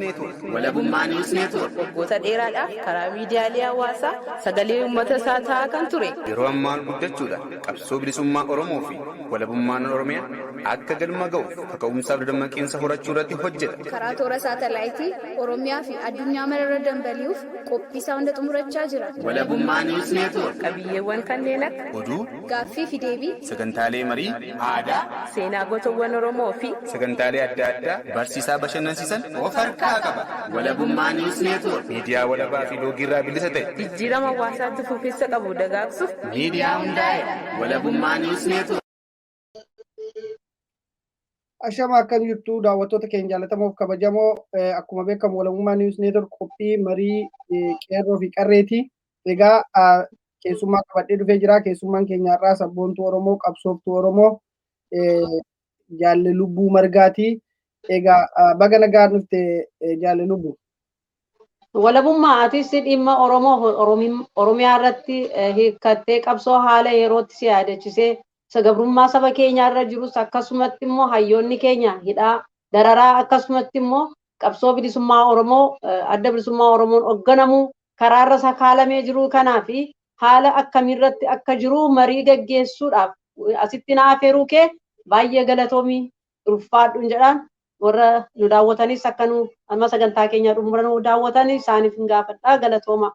Walabummaa News Network. Waggoota dheeraadhaaf karaa miidiyaalee hawaasaa sagalee uummata isaa ta'aa kan ture. Yeroo ammaa guddachuudhaan qabsoo bilisummaa Oromoo fi walabummaan Oromiyaa akka galma ga'uuf kaka'umsaaf dadammaqiinsa horachuu irratti hojjeta. Karaa toora saatalaayitii Oromiyaa fi addunyaa mararra dambali'uuf qophii isaa hunda xumurachaa jira. Walabummaa News Network. Qabiyyeewwan kanneen akka Oduu, Gaaffii fi deebii, sagantaalee marii, aadaa, seenaa gootowwan Oromoo fi sagantaalee adda addaa barsiisaa bashannansiisan of harkaa qaba. Walabummaa News Network. Miidiyaa walabaa fi loogiirraa bilisa ta'e. Jijjiirama hawaasaatti fufiinsa qabu dagaagsuuf Miidiyaa hundaa'edha. Walabummaa News Network. Ashama, akkam jirtu daawwattoota keenya jaallatamoof kabajamoo? Akkuma beekamu Walabummaa News Network qophii marii qeerroo fi qarreeti. Egaa keessummaa qabadhee dhufee jira. Keessummaan keenya har'aa sabboontuu Oromoo, qabsooftuu Oromoo, Jaalle Lubbuu Margaati. Egaa baga nagaan dhufte, Jaalle Lubbuu. Walabummaa, atis dhimma Oromoo Oromiyaa irratti hiikkattee qabsoo haala yerootti si yaadachisee gabrummaa saba keenyaa irra jirus, akkasumatti immoo hayyoonni keenya hidhaa dararaa, akkasumatti immoo qabsoo bilisummaa Oromoo Adda Bilisummaa Oromoon hoogganamu karaarra sakaalamee jiru kanaa fi haala akkamiirratti akka jiru marii gaggeessuudhaaf asitti na afeeruu kee baay'ee galatoomii, ulfaadhuun jedhaan. Warra nu daawwatanis akka nu amma sagantaa keenya xumura nu daawwatan isaaniif hin gaafadhaa. Galatooma.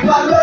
Thank you.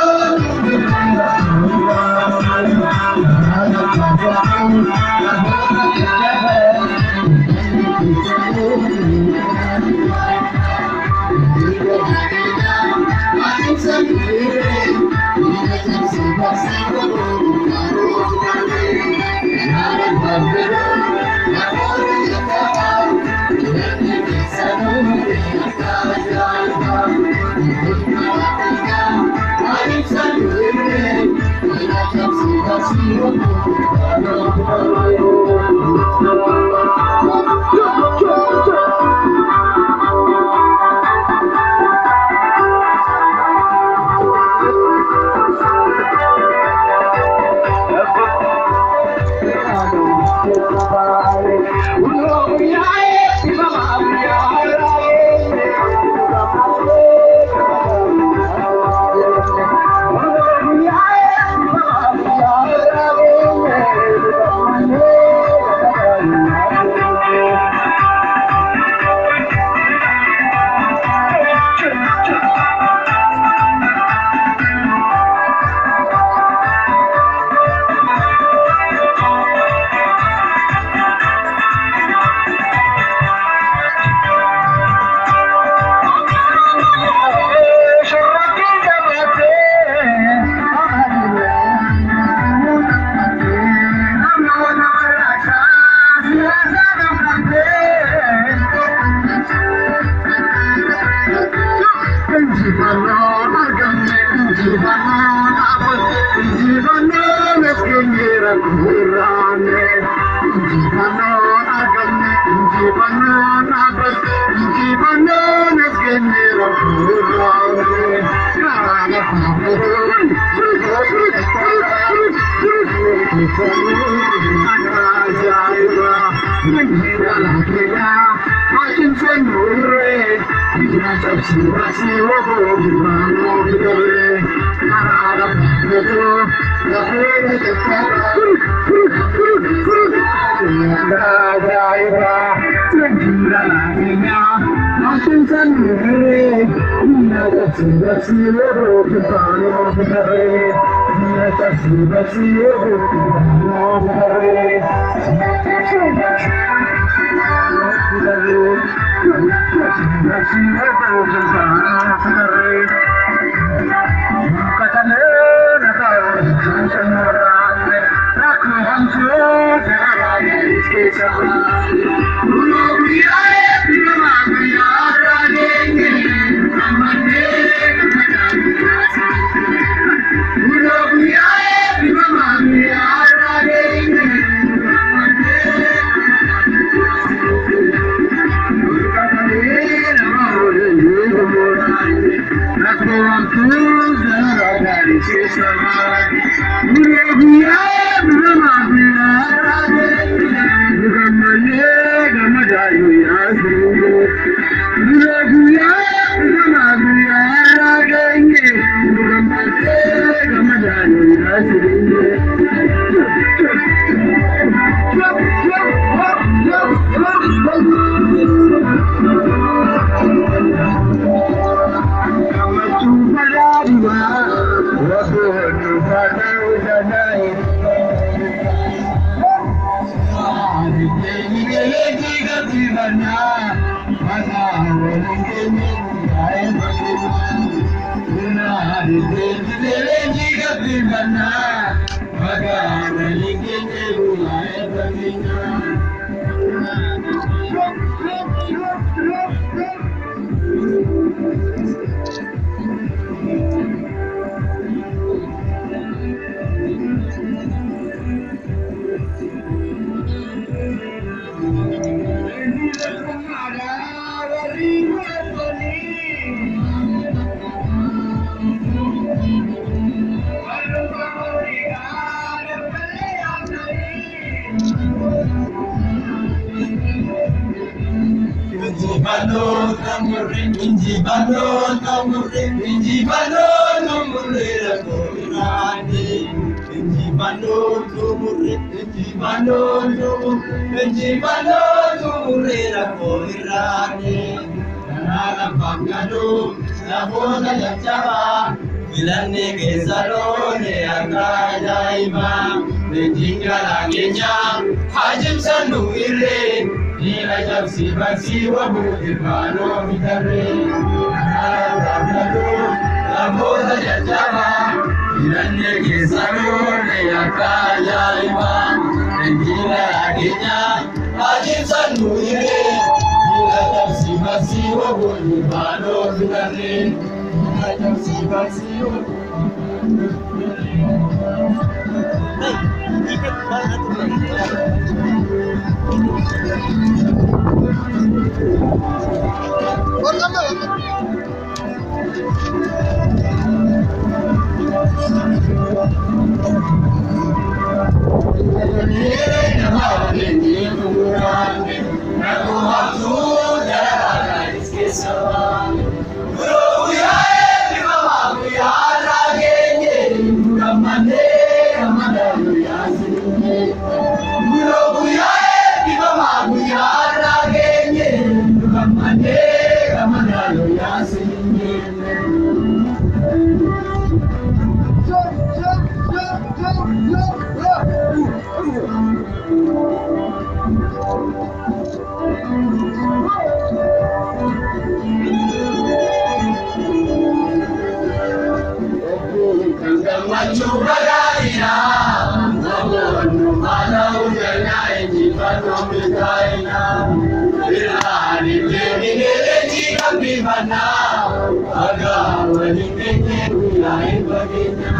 guyyaa eebba keenya.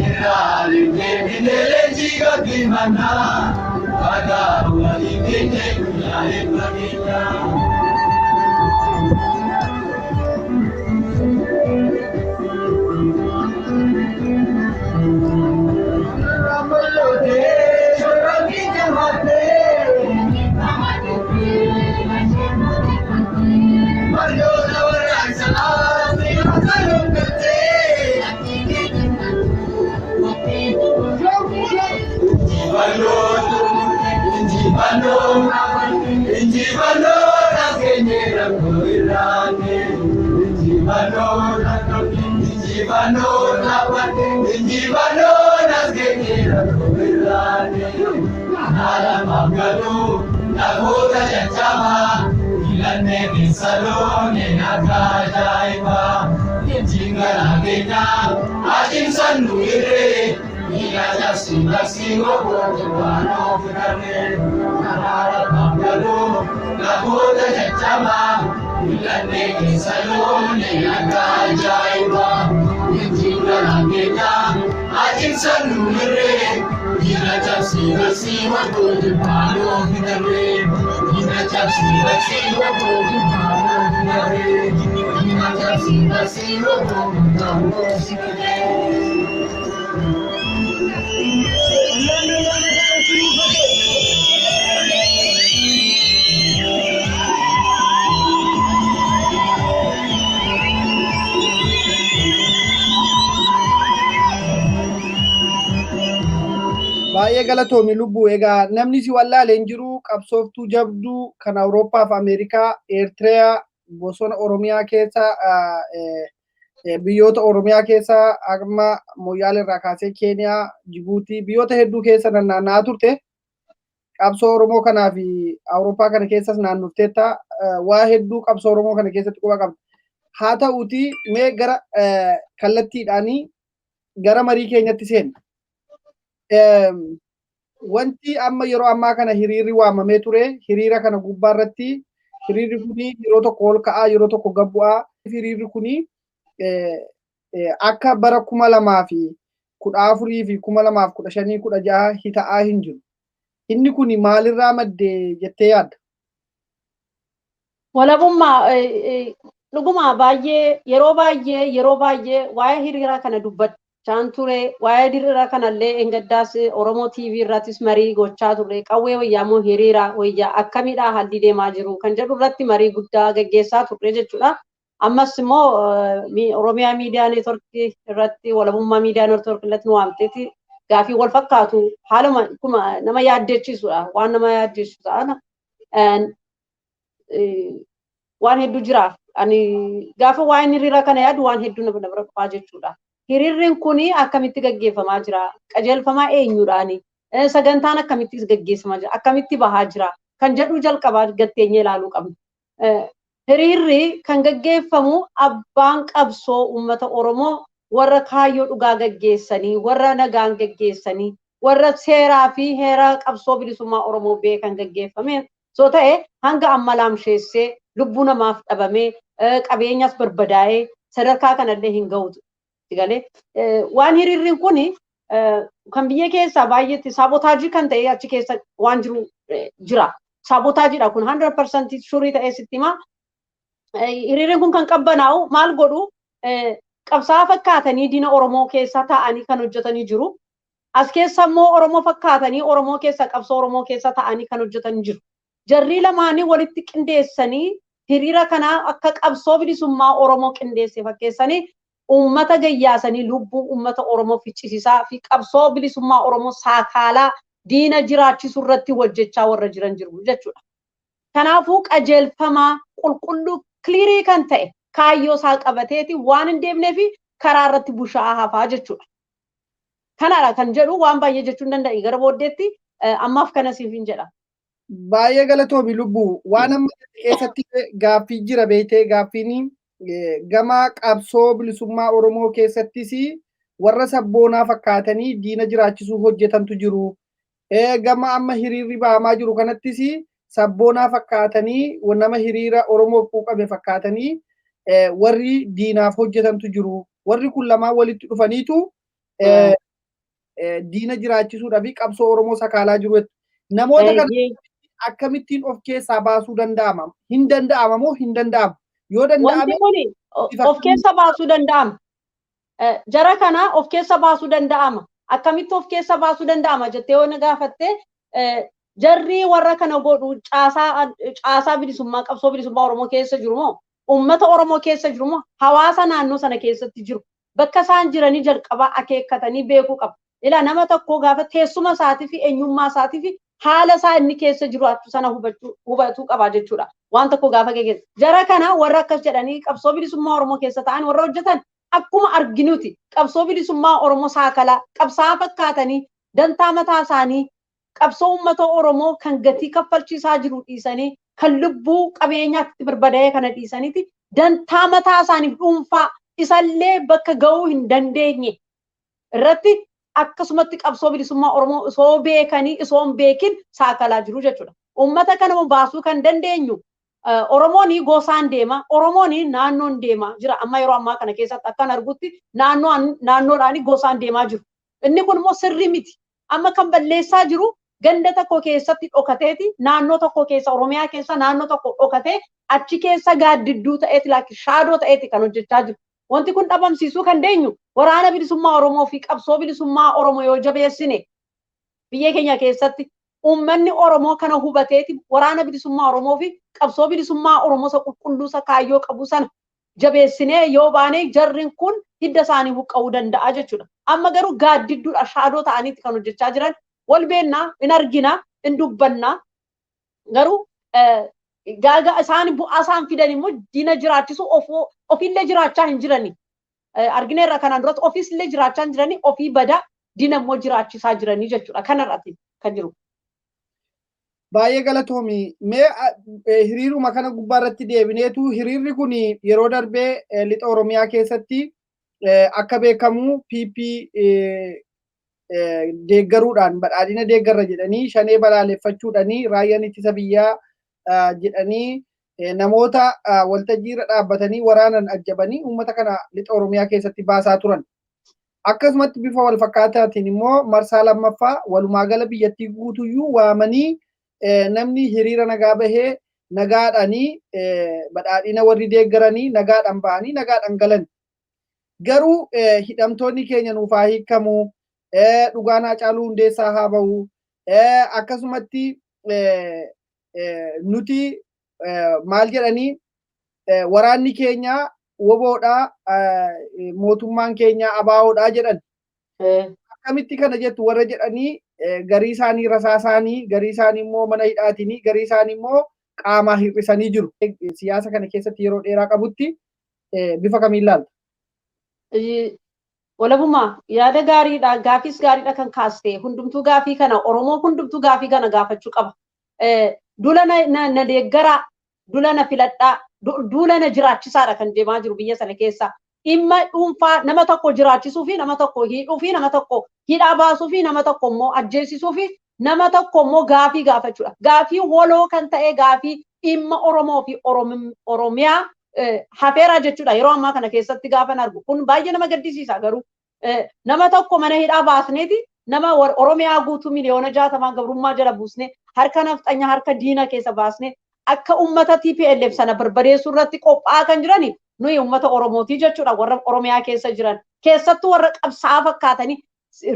Irraaleen deebinee leenjii gadi mannaa baga waliin geenye guyyaa eebba keenya. Baay'ee galatoomi lubbuu. Egaa namni si wallaalee hin jiru, qabsooftuu jabduu kan Awurooppaa fi Ameerikaa, Eertiriyaa, bosona Oromiyaa keessa, biyyoota Oromiyaa keessa amma Moyyaal irraa kaasee Keeniyaa, Jibuutii, biyyoota hedduu keessa naanna'aa turte. Qabsoo Oromoo kanaa fi Awurooppaa kana keessas naannofteetta, waa hedduu qabsoo Oromoo kana keessatti quba qabda. Haa ta'uutii mee gara kallattiidhaanii gara marii keenyatti seenna. Wanti amma yeroo ammaa kana hiriirri waamamee ture, hiriira kana gubbaa irratti hiriirri kuni yeroo tokko ol ka'aa, yeroo tokko gad bu'aa. Hiriirri kuni akka bara 2014 fi 2015, 16 ta'aa hin jiru. Inni kuni maalirraa madde jettee yaadda? Walabummaa, dhuguma baay'ee yeroo baay'ee waa'ee hiriira kana dubbachaan ture. Waa'ee hiriira kanallee engaddaas Oromoo TV irrattis marii gochaa turre. Qawwee wayyaa moo hiriira wayyaa, akkamidha haalli deemaa jiru kan jedhu irratti marii guddaa gaggeessaa turre jechuudha. Ammas immoo Oromiyaa Miidiyaa Neetworkii irratti, Walabummaa Miidiyaa Neetworkii irratti nu waamteeti gaafii wal fakkaatu, haaluma kuma nama yaaddechiisudha, waan nama yaaddechiisudha. Waan hedduu jira. Ani gaafa waa'een hiriira kana yaadu waan hedduu na bira dhufaa jechuudha. Hiriirri kuni akkamitti gaggeeffamaa jira? Qajeelfamaa eenyuudhaani? Sagantaan akkamitti gaggeeffamaa jira? Akkamitti bahaa jira? Kan jedhu jalqabaa gatteenyee ilaaluu qabna. Hiriirri kan gaggeeffamu abbaan qabsoo uummata Oromoo warra kaayyoo dhugaa gaggeessanii, warra nagaan gaggeessanii, warra seeraa fi heera qabsoo bilisummaa Oromoo beekan gaggeeffame. So ta'e hanga amma laamsheessee lubbuu namaaf dhabamee, qabeenyas barbadaa'ee sadarkaa kanallee hin gahutu. Galee waan hiriirri kun kan biyya keessaa baay'eetti sabotage kan ta'e achi keessa waan jiru jira. Sabotageidha kun 100% sure ta'ee sitti himaa. Hiriirri kun kan qabbanaa'u maal godhu, qabsaa'aa fakkaatanii diina Oromoo keessa taa'anii kan hojjetanii jiru. As keessa immoo Oromoo fakkaatanii Oromoo keessa, qabsoo Oromoo keessa taa'anii kan hojjetan jiru. Jarrii lamaanii walitti qindeessanii hiriira kanaa akka qabsoo bilisummaa Oromoo qindeesse fakkeessanii uummata gayyaasanii lubbuu uummata Oromoo ficcisiisaa fi qabsoo bilisummaa Oromoo saakaalaa diina jiraachisu irratti hojjechaa warra jiran jiru jechuudha. Kanaafuu qajeelfamaa qulqulluu clear kan ta'e kaayyoo isaa qabateeti waan hin deemnee fi karaa irratti bushaa'aa hafaa jechuudha. Kanaadha kan jedhu, waan baay'ee jechuu hin danda'e gara booddeetti, ammaaf kana siif hin jedha. Baay'ee galatoomi lubbuu. Waan amma keessatti gaaffii jira beektee, gaaffiin gama qabsoo bilisummaa Oromoo keessattis warra sabboonaa fakkaatanii diina jiraachisuu hojjetantu jiru. Gama amma hiriirri bahamaa jiru kanattis sabboonaa fakkaatanii, nama hiriira Oromoof quuqame fakkaatanii warri diinaaf hojjetantu jiru. Warri kun lamaan walitti dhufaniitu diina jiraachisuudhaa fi qabsoo Oromoo sakaalaa jiru. Namoota kana akkamittiin of keessaa baasuu danda'ama? Hin danda'ama moo hin danda'amu? Yoo danda'ame. Wanti kun of keessa baasuu danda'ama. Jara kana of keessa baasuu danda'ama. Akkamitti of keessa baasuu danda'ama jettee yoo na gaafatte, jarri warra kana godhu caasaa bilisummaa, qabsoo bilisummaa Oromoo keessa jiru moo, uummata Oromoo keessa jiru moo, hawaasa naannoo sana keessatti jiru, bakka isaan jiranii jalqabaa akeekkatanii beekuu qabu. Ilaa, nama tokko gaafa teessuma isaatii fi eenyummaa isaatii fi haala isaa inni keessa jiru sana hubachuu qaba jechuudha. Waan tokko gaafa geggeessu. Jara kana warra akkas jedhanii qabsoo bilisummaa Oromoo keessa ta'an, warra hojjetan, akkuma arginuti qabsoo bilisummaa Oromoo saakalaa qabsaa fakkaatanii dantaa mataa isaanii, qabsoo uummata Oromoo kan gatii kaffalchiisaa jiru dhiisanii, kan lubbuu qabeenyaatti barbadaa'ee kana dhiisaniiti, dantaa mataa isaaniif dhuunfaa isallee bakka ga'uu hin dandeenye irratti akkasumatti qabsoo bilisummaa Oromoo osoo beekanii osoo hin beekin saakalaa jiru jechuudha. Uummata kana baasuu kan dandeenyu, Oromoon gosaan deema, Oromoon naannoon deema jira. Amma yeroo ammaa kana keessatti akkan argutti naannoodhaan gosaan deemaa jiru. Inni kun immoo sirrii miti. Amma kan balleessaa jiru ganda tokko keessatti dhokateeti, naannoo tokko keessa, Oromiyaa keessa naannoo tokko dhokatee, achi keessa gaaddidduu ta'eeti, like shadow ta'eeti kan hojjechaa jiru. Wanti kun dhabamsiisuu kan dandeenyu waraana bilisummaa Oromoo fi qabsoo bilisummaa Oromoo yoo jabeessine, biyya keenya keessatti uummanni Oromoo kana hubateeti waraana bilisummaa Oromoo fi qabsoo bilisummaa Oromoo isa qulqulluu, isa kaayyoo qabu sana jabeessinee yoo baane, jarri kun hidda isaanii buqqa'uu danda'a jechuudha. Amma garuu gaaddidduudha, shadow ta'aniiti kan hojjechaa jiran. Wal beennaa, in argina, in dubbannaa, garuu gaaga isaan bu'aa isaan fidan immoo diina jiraachisu, ofiillee jiraachaa hin jirani. Argineerra kanaan duratti, ofiisillee jiraachaa hin jirani, ofii badaa diina immoo jiraachisaa jiranii jechuudha. Kanarratti kan jiru. Baay'ee galatoomi. Mee hiriiruma kana gubbaa irratti deebineetu, hiriirri kun yeroo darbee lixa Oromiyaa keessatti akka beekamu PP deeggaruudhaan, badhaadhina deeggarra jedhanii, shanee balaaleffachuudhaanii, raayyaan ittisa biyyaa jedhanii, namoota waltajjii irra dhaabbatanii waraanan ajjabanii uummata kana lixa Oromiyaa keessatti baasaa turan. Akkasumatti bifa wal fakkaataatiin immoo marsaa lammaffaa walumaa gala biyyattii guutuyyuu waamanii, namni hiriira nagaa bahee nagaadhaanii, badhaadhina warri deeggaranii nagaadhaan bahanii nagaadhaan galan. Garuu hidhamtoonni keenya nuuf haa hiikamu, dhugaan Haacaaluu Hundeessaa haa bahu, akkasumatti nuti maal jedhanii, waraanni keenya woboodhaa, mootummaan keenya abaawoodhaa jedhan. Akkamitti kana jettu warra jedhanii, garii isaanii rasaasaanii, garii isaanii immoo mana hidhaatinii, garii isaanii immoo qaamaa hir'isanii jiru. Siyaasa kana keessatti yeroo dheeraa qabutti bifa kamiin ilaalta? Walabummaa, yaada gaariidha, gaaffiis gaariidha kan kaaste. Hundumtuu gaafii kana, Oromoo hundumtuu gaafii kana gaafachuu qaba. Duula na deeggaraa, duula na filadhaa, duula na jiraachisaadha kan deemaa jiru biyya sana keessa. Dhimma dhuunfaa nama tokko jiraachisuu fi nama tokko hidhuu fi nama tokko hidhaa baasuu fi nama tokko immoo ajjeesisuu fi nama tokko immoo gaafii gaafachuudha. Gaafii waloo kan ta'e, gaafii dhimma Oromoo fi Oromiyaa hafeera jechuudha yeroo ammaa kana keessatti gaafan argu. Kun baay'ee nama gaddisiisa. Garuu nama tokko mana hidhaa baasneeti, nama Oromiyaa guutuu miliyoona 60 gabrummaa jala buusne, harka nafxanya, harka diina keessa baasne, akka uummata TPLF sana barbadeessuu irratti qophaa'aa kan jirani nuyi uummata Oromootii jechuudha, warra Oromiyaa keessa jiran, keessattuu warra qabsaa'aa fakkaatanii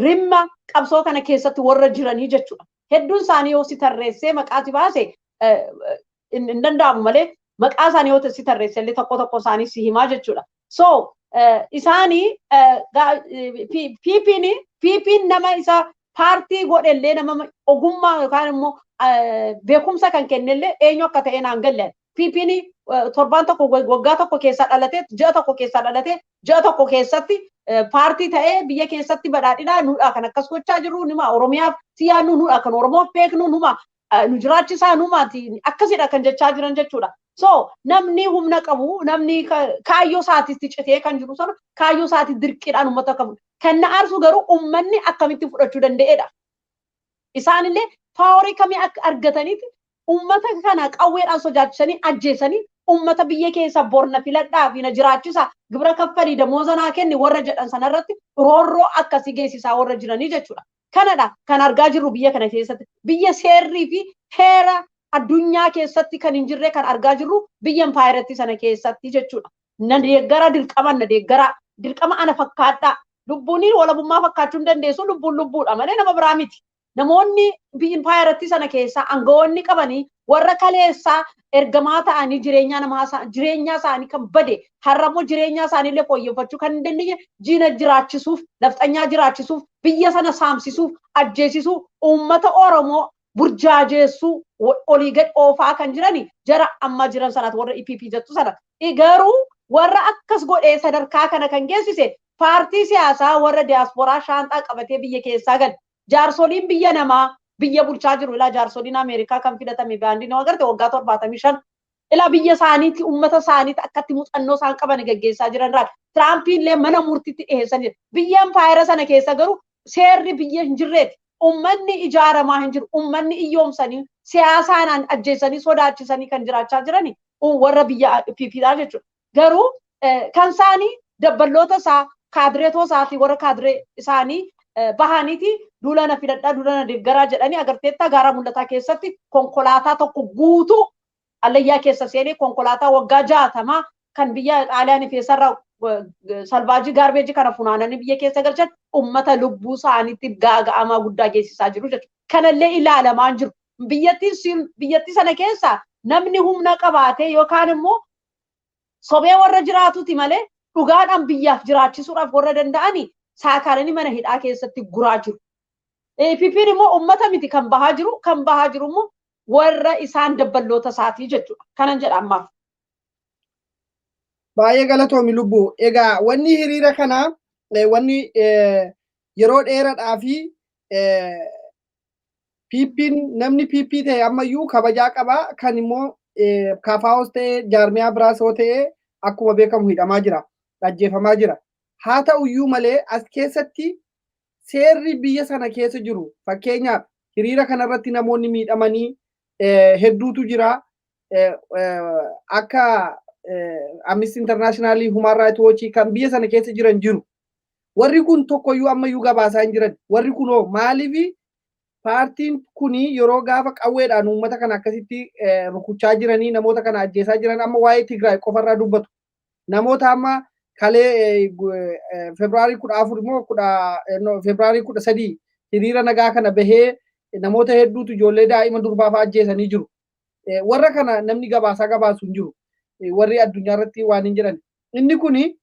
rimma qabsoo kana keessatti warra jiranii jechuudha. Hedduun isaanii yoo si tarreessee maqaa si baase hin danda'amu malee, maqaa isaanii yoo si tarreesse illee tokko tokko isaanii si himaa jechuudha. So isaanii PP'n nama isa paartii godhellee, nama ogummaa yookaan immoo beekumsa kan kennellee eenyu akka ta'e naan galle. PP'n torbaan tokko, waggaa tokko keessaa dhalatee, ji'a tokko keessaa dhalatee, ji'a tokko keessatti paartii ta'ee, biyya keessatti badhaadhinaa nuudha kan akkas gochaa jiru, numa Oromiyaaf siyaannu, nuudha kan Oromoof beeknu, numa nu jiraachisaa, numaati akkasidha kan jechaa jiran jechuudha. So namni humna qabu, namni kaayyoo isaatitti citee kan jiru sana, kaayyoo isaatti dirqiidhaan uummata qabu. Kan na aarsu garuu uummanni akkamitti fudhachuu danda'edha. Isaanillee power kamii akka argataniiti uummata kana qawweedhaan sodaachisanii ajjeesanii Uummata biyya keessa borna filadhaa fi na jiraachisa, gibira kaffalii, damooza naa kenni warra jedhan sanarratti roorroo akkasii geessisaa warra jiranii jechuudha. Kanadha kan argaa jirru biyya kana keessatti. Biyya seerrii fi heera addunyaa keessatti kan hin jirre kan argaa jirru biyya impaayiratti sana keessatti jechuudha. Na deeggara, dirqama na deeggara, dirqama ana fakkaadhaa. Lubbuun walabummaa fakkaachuu hin dandeessu, lubbuun lubbuudha malee nama biraa miti. Namoonni biyya impaayiratti sana keessa aangawoonni qabanii warra kaleessaa ergamaa ta'anii jireenya namaa, jireenya isaanii kan bade, har'ammoo jireenya isaanii illee fooyyeffachuu kan hin dandeenye, jiina jiraachisuuf, nafxanyaa jiraachisuuf, biyya sana saamsisuuf, ajjeesisuu, uummata Oromoo burjaajeessuu olii gad oofaa kan jirani jara amma jiran sanaati, warra EPP jettu sana. Garuu warra akkas godhee sadarkaa kana kan geessise paartii siyaasaa warra diyaasporaa shaanxaa qabatee biyya keessaa gad. Jaarsoliin biyya namaa biyya bulchaa jiru, ilaa jaarsoliin Ameerikaa kan filatame baandii nama agarte waggaa 75, ilaa biyya isaaniitti, uummata isaaniitti akkatti muuxannoo isaan qaban gaggeessaa jiran irraa Tiraampiin illee mana murtiitti dhiyeessan jira. Biyya impaayera sana keessa garuu seerri biyya hin jirreeti. Uummanni ijaaramaa hin jiru. Uummanni iyyoomsanii, siyaasaan ajjeesanii, sodaachisanii kan jiraachaa jirani warra biyya PPdha jechuudha. Garuu kan isaanii dabballoota isaa, kaadireetoo isaatii, warra kaadiree isaanii bahaniiti duula na filadhaa, duula na deeggaraa jedhanii agarteetta. Gaara Mul'ataa keessatti konkolaataa tokko guutuu allayyaa keessa seenee, konkolaataa waggaa 60 kan biyya Xaaliyaanii keessarraa salvaajii garbage kana funaananii biyya keessa galchan, ummata lubbuu isaaniitti gaaga'amaa guddaa geessisaa jiru jechuudha. Kanallee ilaalamaa jiru. Biyyattii sana keessa namni humna qabaatee yookaan immoo sobee warra jiraatuti malee dhugaadhaan biyyaaf jiraachisuudhaaf warra danda'ani saakaalanii mana hidhaa keessatti guraa jiru. PP'n immoo uummata miti kan bahaa jiru, kan bahaa jiru immoo warra isaan dabballoota isaatii jechuudha. Kanan jedha ammaaf. Baay'ee galatoomi, lubbuu. Egaa wanni hiriira kanaa wanni yeroo dheeraadhaa fi PP'n, namni PP ta'e ammayyuu kabajaa qaba, kan immoo KFOs ta'e, jaarmiyaa biraas yoo ta'e, akkuma beekamu hidhamaa jira, ajjeefamaa jira. Haa ta'uyyuu malee as keessatti seerri biyya sana keessa jiru, fakkeenyaaf hiriira kanarratti namoonni miidhamanii hedduutu jira. Akka Amnesty International, Human Rights Watch kan biyya sana keessa jiran jiru. Warri kun tokkoyyuu ammayyuu gabaasaa hin jiran. Warri kunoo maaliifi paartiin kuni yeroo gaafa qawweedhaan uummata kana akkasitti rukuchaa jiranii, namoota kana ajjeesaa jiran, amma waa'ee Tigraay qofarraa dubbatu? Namoota amma kalee Febraarii 14 immoo kudha Febraarii 13 hiriira nagaa kana bahee namoota hedduutu, ijoollee daa'ima durbaa fa'aa ajjeesanii jiru. Warra kana namni gabaasaa gabaasu hin jiru. Warri addunyaa irratti waan hin jedhan. Inni kuni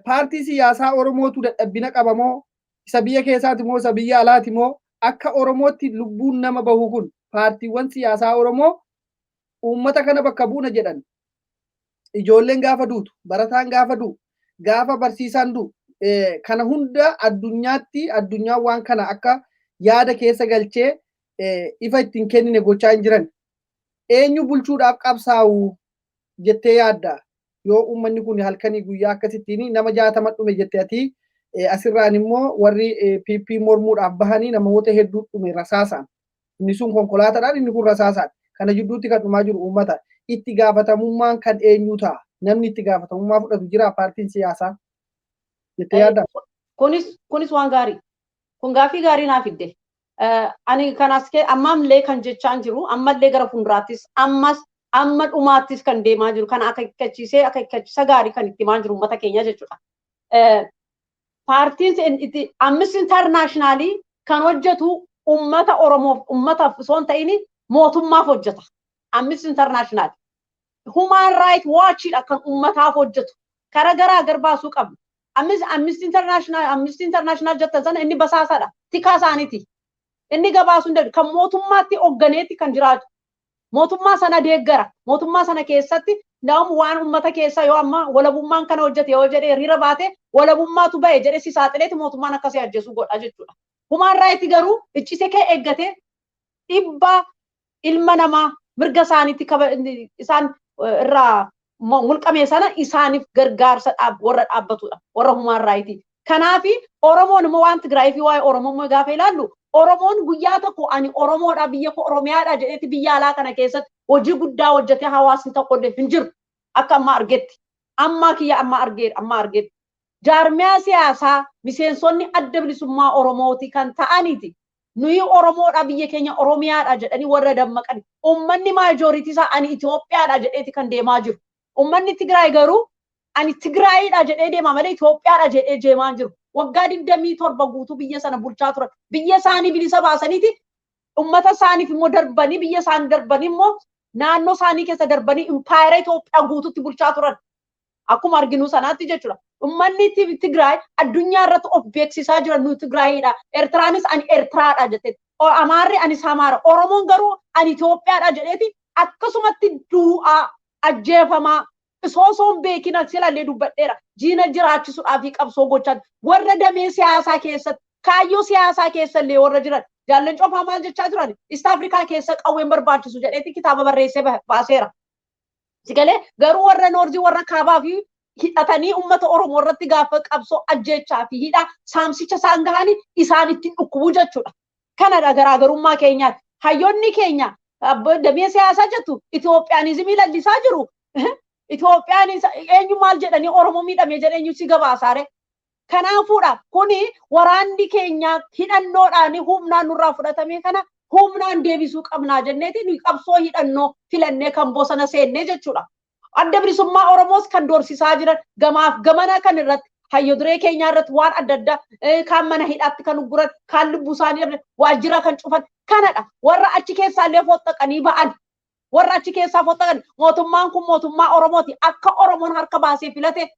paartii siyaasaa Oromootu dadhabbina qabamoo, isa biyya keessaati moo, isa biyya alaati moo, akka Oromootti lubbuun nama bahu kun, paartiiwwan siyaasaa Oromoo uummata kana bakka buuna jedhan, ijoolleen gaafa duutu, barataan gaafa du'u, gaafa barsiisaan du'u, kana hunda addunyaatti, addunyaan waan kana akka yaada keessa galchee ifa ittiin kennine gochaa hin jiran. Eenyu bulchuudhaaf qabsaa'u jettee yaadda? Yoo uummanni kun halkanii guyyaa akkasittiin nama 60 dhume jette ati, asirraan immoo warri PP mormuudhaaf bahanii namoota hedduu dhume rasaasaan. Inni sun konkolaataadhaan, inni kun rasaasaan. Kana jidduutti kan dhumaa jiru uummata. Itti gaafatamummaan kan eenyu ta'a? Namni itti gaafatamummaa fudhatu jira paartiin siyaasaa jettee yaadda? Kunis waan gaarii. Kun gaaffii gaarii naaf fidde. Ani kanas ammallee kan jechaan jiru, ammallee gara fuulduraattis, ammas amma dhumaattis kan deemaa jiru, kan akeekkachiisee, akeekkachiisa gaarii kan itti himaa jiru uummata keenya jechuudha. Paartiin Amnesty International kan hojjetu uummata Oromoof, uummataaf osoo hin ta'in mootummaaf hojjeta. Amnesty International. Human Rights Watchidha kan uummataaf hojjetu. Kara garaa gar baasuu qabna. Amnesty International jettan sana inni basaasadha. Tikaa isaaniiti. Inni gabaasuu hin danda'u. Kan mootummaatti hoogganeeti kan jiraatu. Mootummaa sana deeggara. Mootummaa sana keessatti nama waan uummata keessa yoo amma walabummaan kana hojjete yoo jedhee hiriira baate, walabummaatu bahe jedhee si saaxileeti mootummaan akkasii ajjeesuu godha jechuudha. Human Rights garuu iccisee kee eeggatee dhibbaa ilma namaa mirga isaaniitti isaan irraa mulqame sana isaaniif gargaarsa warra dhaabbatudha. Warra Human Rights. Kanaafi Oromoon immoo waan Tigraay fi waa'ee Oromoo immoo gaafa ilaallu, Oromoon guyyaa tokko ani Oromoodha, biyya koo Oromiyaadha jedheeti biyya alaa kana keessatti hojii guddaa hojjetee hawaasni tokko illee hin jiru akka amma argetti. Ammaa kiyya amma argee amma argetti. Jaarmiyaa siyaasaa miseensonni Adda Bilisummaa Oromooti kan ta'aniiti. Nuyi Oromoodha, biyya keenya Oromiyaadha jedhanii warra dammaqan. Uummanni majority isaa ani Itoophiyaadha jedheeti kan deemaa jiru. Uummanni Tigraay garuu ani Tigraayidha jedhee deema malee Itoophiyaadha jedhee deemaa jiru. Waggaa 27 guutuu biyya sana bulchaa turan. Biyya isaanii bilisa baasaniiti uummata isaaniif immoo darbanii, biyya isaanii darbanii immoo naannoo isaanii keessa darbanii impaayera Itoophiyaa guutuutti bulchaa turan. Akkuma arginu sanaatti jechuudha. Uummanni Tigraay addunyaa irratti of beeksisaa jiran, nu Tigraayidha. Eertiraanis ani Eertiraadha jetteeti. Amaarri anis Amaara. Oromoon garuu ani Itoophiyaadha jedheeti akkasumatti du'aa, ajjeefamaa, osoo hin beekin silallee dubbadheera. Jiina jiraachisuudhaaf qabsoo gochaa warra damee siyaasaa keessatti, kaayyoo siyaasaa keessallee warra jiran. Jaallan Cofaa maal jechaa turan? East Afrikaa keessa qawween barbaachisu jedheeti kitaaba barreessee baaseera. Sigalee garuu warra north, warra kaabaa fi hidhatanii uummata Oromoo irratti gaafa qabsoo ajjeechaa fi hidhaa saamsicha isaan gahanii isaan ittiin dhukkubuu jechuudha. Kanadha garaagarummaa keenyaati. Hayyoonni keenya damee siyaasaa jettu Itoophiyaanizimii lallisaa jiru. Itoophiyaan eenyu maal jedhanii Oromoo miidhamee jedhee eenyu si gabaasaare? Kanaafuudha kuni waraanni keenya hidhannoodhaan humnaan nurraa fudhatame kana humnaan deebisuu qabnaa jenneeti nuyi qabsoo hidhannoo filannee kan bosona seennee jechuudha. Adda Bilisummaa Oromoos kan doorsisaa jiran gamaaf gamana kan irratti, hayyo duree keenyaa irratti waan adda addaa, kaan mana hidhaatti kan ugguran, kaan lubbuu isaanii dhabne, waajjira kan cufan kanadha. Warra achi keessaallee foxxaqanii ba'an, warra achi keessaa foxxaqan, mootummaan kun mootummaa Oromooti. Akka Oromoon harka baasee filate,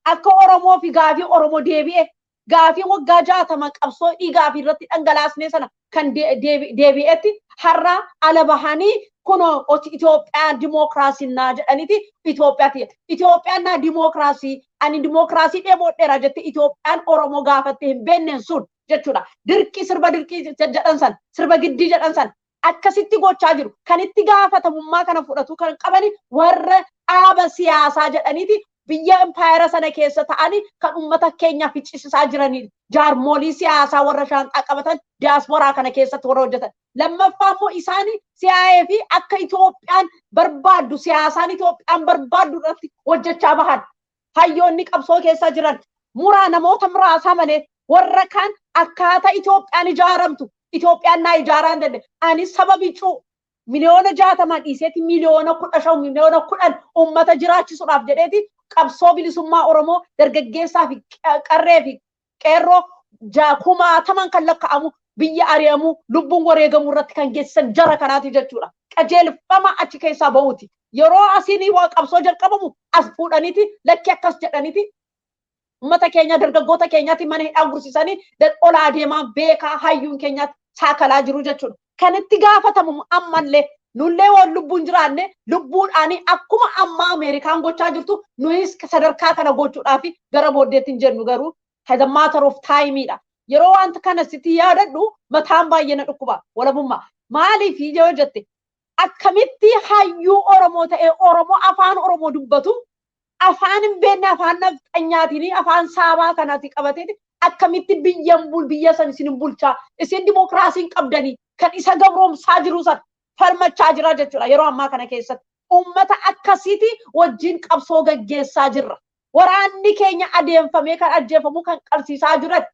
akka Oromoo fi gaafii Oromoo deebi'e, gaafii waggaa 60 qabsoo dhiigaa fi irratti dhangalaasnee sana kan deebi'etti har'a ala bahanii kunoo Itoophiyaan dimookiraasii naa jedhaniiti Itoophiyaati. Itoophiyaan naa dimookiraasii, ani dimookiraasii dheebodheera jette Itoophiyaan Oromoo gaafatte hin beenneen sun jechuudha. Dirqii sirba dirqii jedhan san, sirba giddii jedhan san akkasitti gochaa jiru. Kan itti gaafatamummaa kana fudhatu kan qabani warra dhaaba siyaasaa jedhaniiti biyya impaayera sana keessa ta'anii kan uummata keenya ficcisiisaa jiranidha. Jaarmoolii siyaasaa warra shaanxaa qabatan diyaasporaa kana keessatti warra hojjetan. Lammaffaa immoo isaan CIA fi akka Itoophiyaan barbaaddu, siyaasaan Itoophiyaan barbaaddu irratti hojjechaa bahan. Hayyoonni qabsoo keessa jiran muraa namoota muraasaa malee warra kaan akkaataa Itoophiyaan ijaaramtu, Itoophiyaan naa ijaaraa hin dandeenye. Ani saba bicuu miliyoona 60 dhiiseeti miliyoona 15, miliyoona 10 uummata jiraachisuudhaaf jedheeti qabsoo bilisummaa Oromoo dargaggeessaa fi qarree fi qeerroo kumaataman kan lakkaa'amu biyya ari'amuu, lubbuun wareegamuu irratti kan geessisan jara kanaati jechuudha. Qajeelfama achi keessaa ba'uuti. Yeroo asiin waa qabsoo jalqabamu as fuudhaniiti lakki akkas jedhaniiti uummata keenya, dargaggoota keenyaatti mana hidhaa gursisanii olaa deemaa beekaa hayyuun keenyaatti saakalaa jiru jechuudha. Kan itti gaafatamu ammallee nullee waan lubbuun jiraanne lubbuudhaan akkuma amma Ameerikaan gochaa jirtu nuyis sadarkaa kana gochuudhaaf gara booddeetti hin jennu, garuu the matter of timeidha. Yeroo wanta kana sitti yaadadhu mataan baay'ee na dhukkuba, Walabummaa. Maaliif yoo jette, akkamitti hayyuu Oromoo ta'ee, Oromoo afaan Oromoo dubbatu, afaan hin beekne, afaan nafxanyaatiin, afaan saabaa kanaati qabateeti akkamitti biyyan bul biyya san isin bulchaa, isin dimookiraasiin qabdanii kan isa gabroomsaa jiru san falmachaa jira jechuudha yeroo ammaa kana keessatti. Uummata akkasiiti wajjin qabsoo gaggeessaa jirra. Waraanni keenya adeemfamee kan ajjeefamu kan qabsiisaa jiran.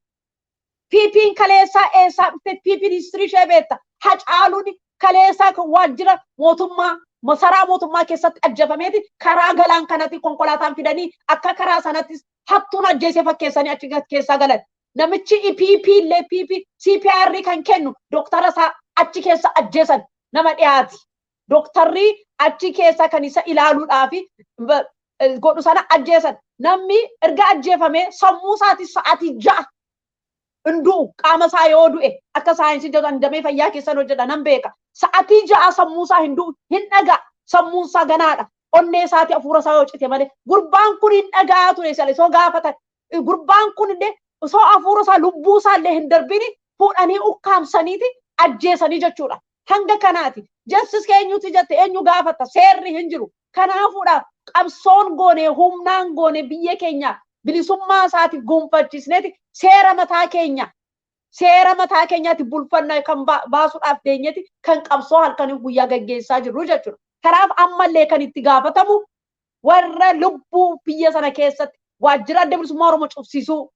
PP'n kaleessaa eessaa dhufte? PP'n history ishee beekta. Hacaaluun kaleessaa kan waajjira mootummaa, masaraa mootummaa keessatti ajjeefameeti karaa galaan kanatti konkolaataan fidanii akka karaa sanattis hattuun ajjeesee fakkeessanii achi keessaa galan. Namichi PP illee PP CPR kan kennu dooktara isaa achi keessa ajjeesan, nama dhiyaati. Dooktarri achi keessa kan isa ilaaluudhaaf godhu sana ajjeesan. Namni erga ajjeefamee sammuu isaati sa'aatii 6 hin du'u, qaama isaa yoo du'e, akka saayinsii jedhan, damee fayyaa keessan hojjedha nan beeka. Sa'aatii 6 sammuu isaa hin du'u, hin dhagaa, sammuun isaa ganaadha. Onnee isaati hafuura isaa yoo cite malee gurbaan kun hin dhagaa ture sale soo gaafatan. Gurbaan kun illee osoo hafuura isaa, lubbuu isaa illee hin darbini fuudhanii ukkaamsaniiti ajjeesanii jechuudha. Hanga kanaati. Justice keenyuti jette eenyu gaafatta? Seerri hin jiru. Kanaafuudha qabsoon goone, humnaan goone, biyya keenya bilisummaa isaatiif gonfachiisneeti. Seera mataa keenya, seera mataa keenyaatti bulfanna kan baasuudhaaf teenyeeti kan qabsoo halkanii guyyaa gaggeessaa jirru jechuudha. Kanaaf ammallee kan itti gaafatamu warra lubbuu biyya sana keessatti waajjira Adda Bilisummaa Oromoo cufsiisuu,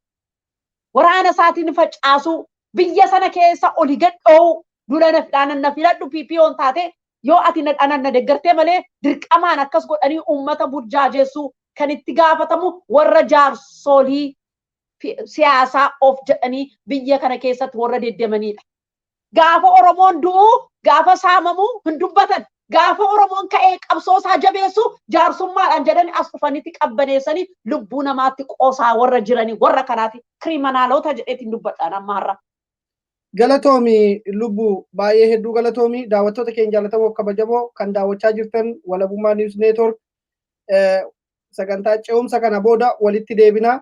waraana isaatiin facaasuu, biyya sana keessa olii gad dhoowuu, dula na fidhaan na filadhu PPO'n taate yoo ati na dhanan na deeggartee malee dirqamaan akkas godhanii uummata burjaajeessuu, kan itti gaafatamu warra jaarsolii siyaasaa of jedhanii biyya kana keessatti warra deddeemanidha. Gaafa Oromoon du'u, gaafa saamamu hin dubbatan. Gaafa Oromoon ka'ee qabsoo isaa jabeessu jaarsummaadhaan jedhanii as dhufanitti qabbaneessanii lubbuu namaatti qoosaa warra jiranii warra kanaati kiriminaalota jedheetiin dubbadhaan amma har'a. Galatoomi lubbuu, baay'ee hedduu galatoomi. Daawwattoota keenya jaalatamoo kabajamoo kan daawwachaa jirtan Walabummaa News Network, sagantaa ce'umsa kana booda walitti deebina.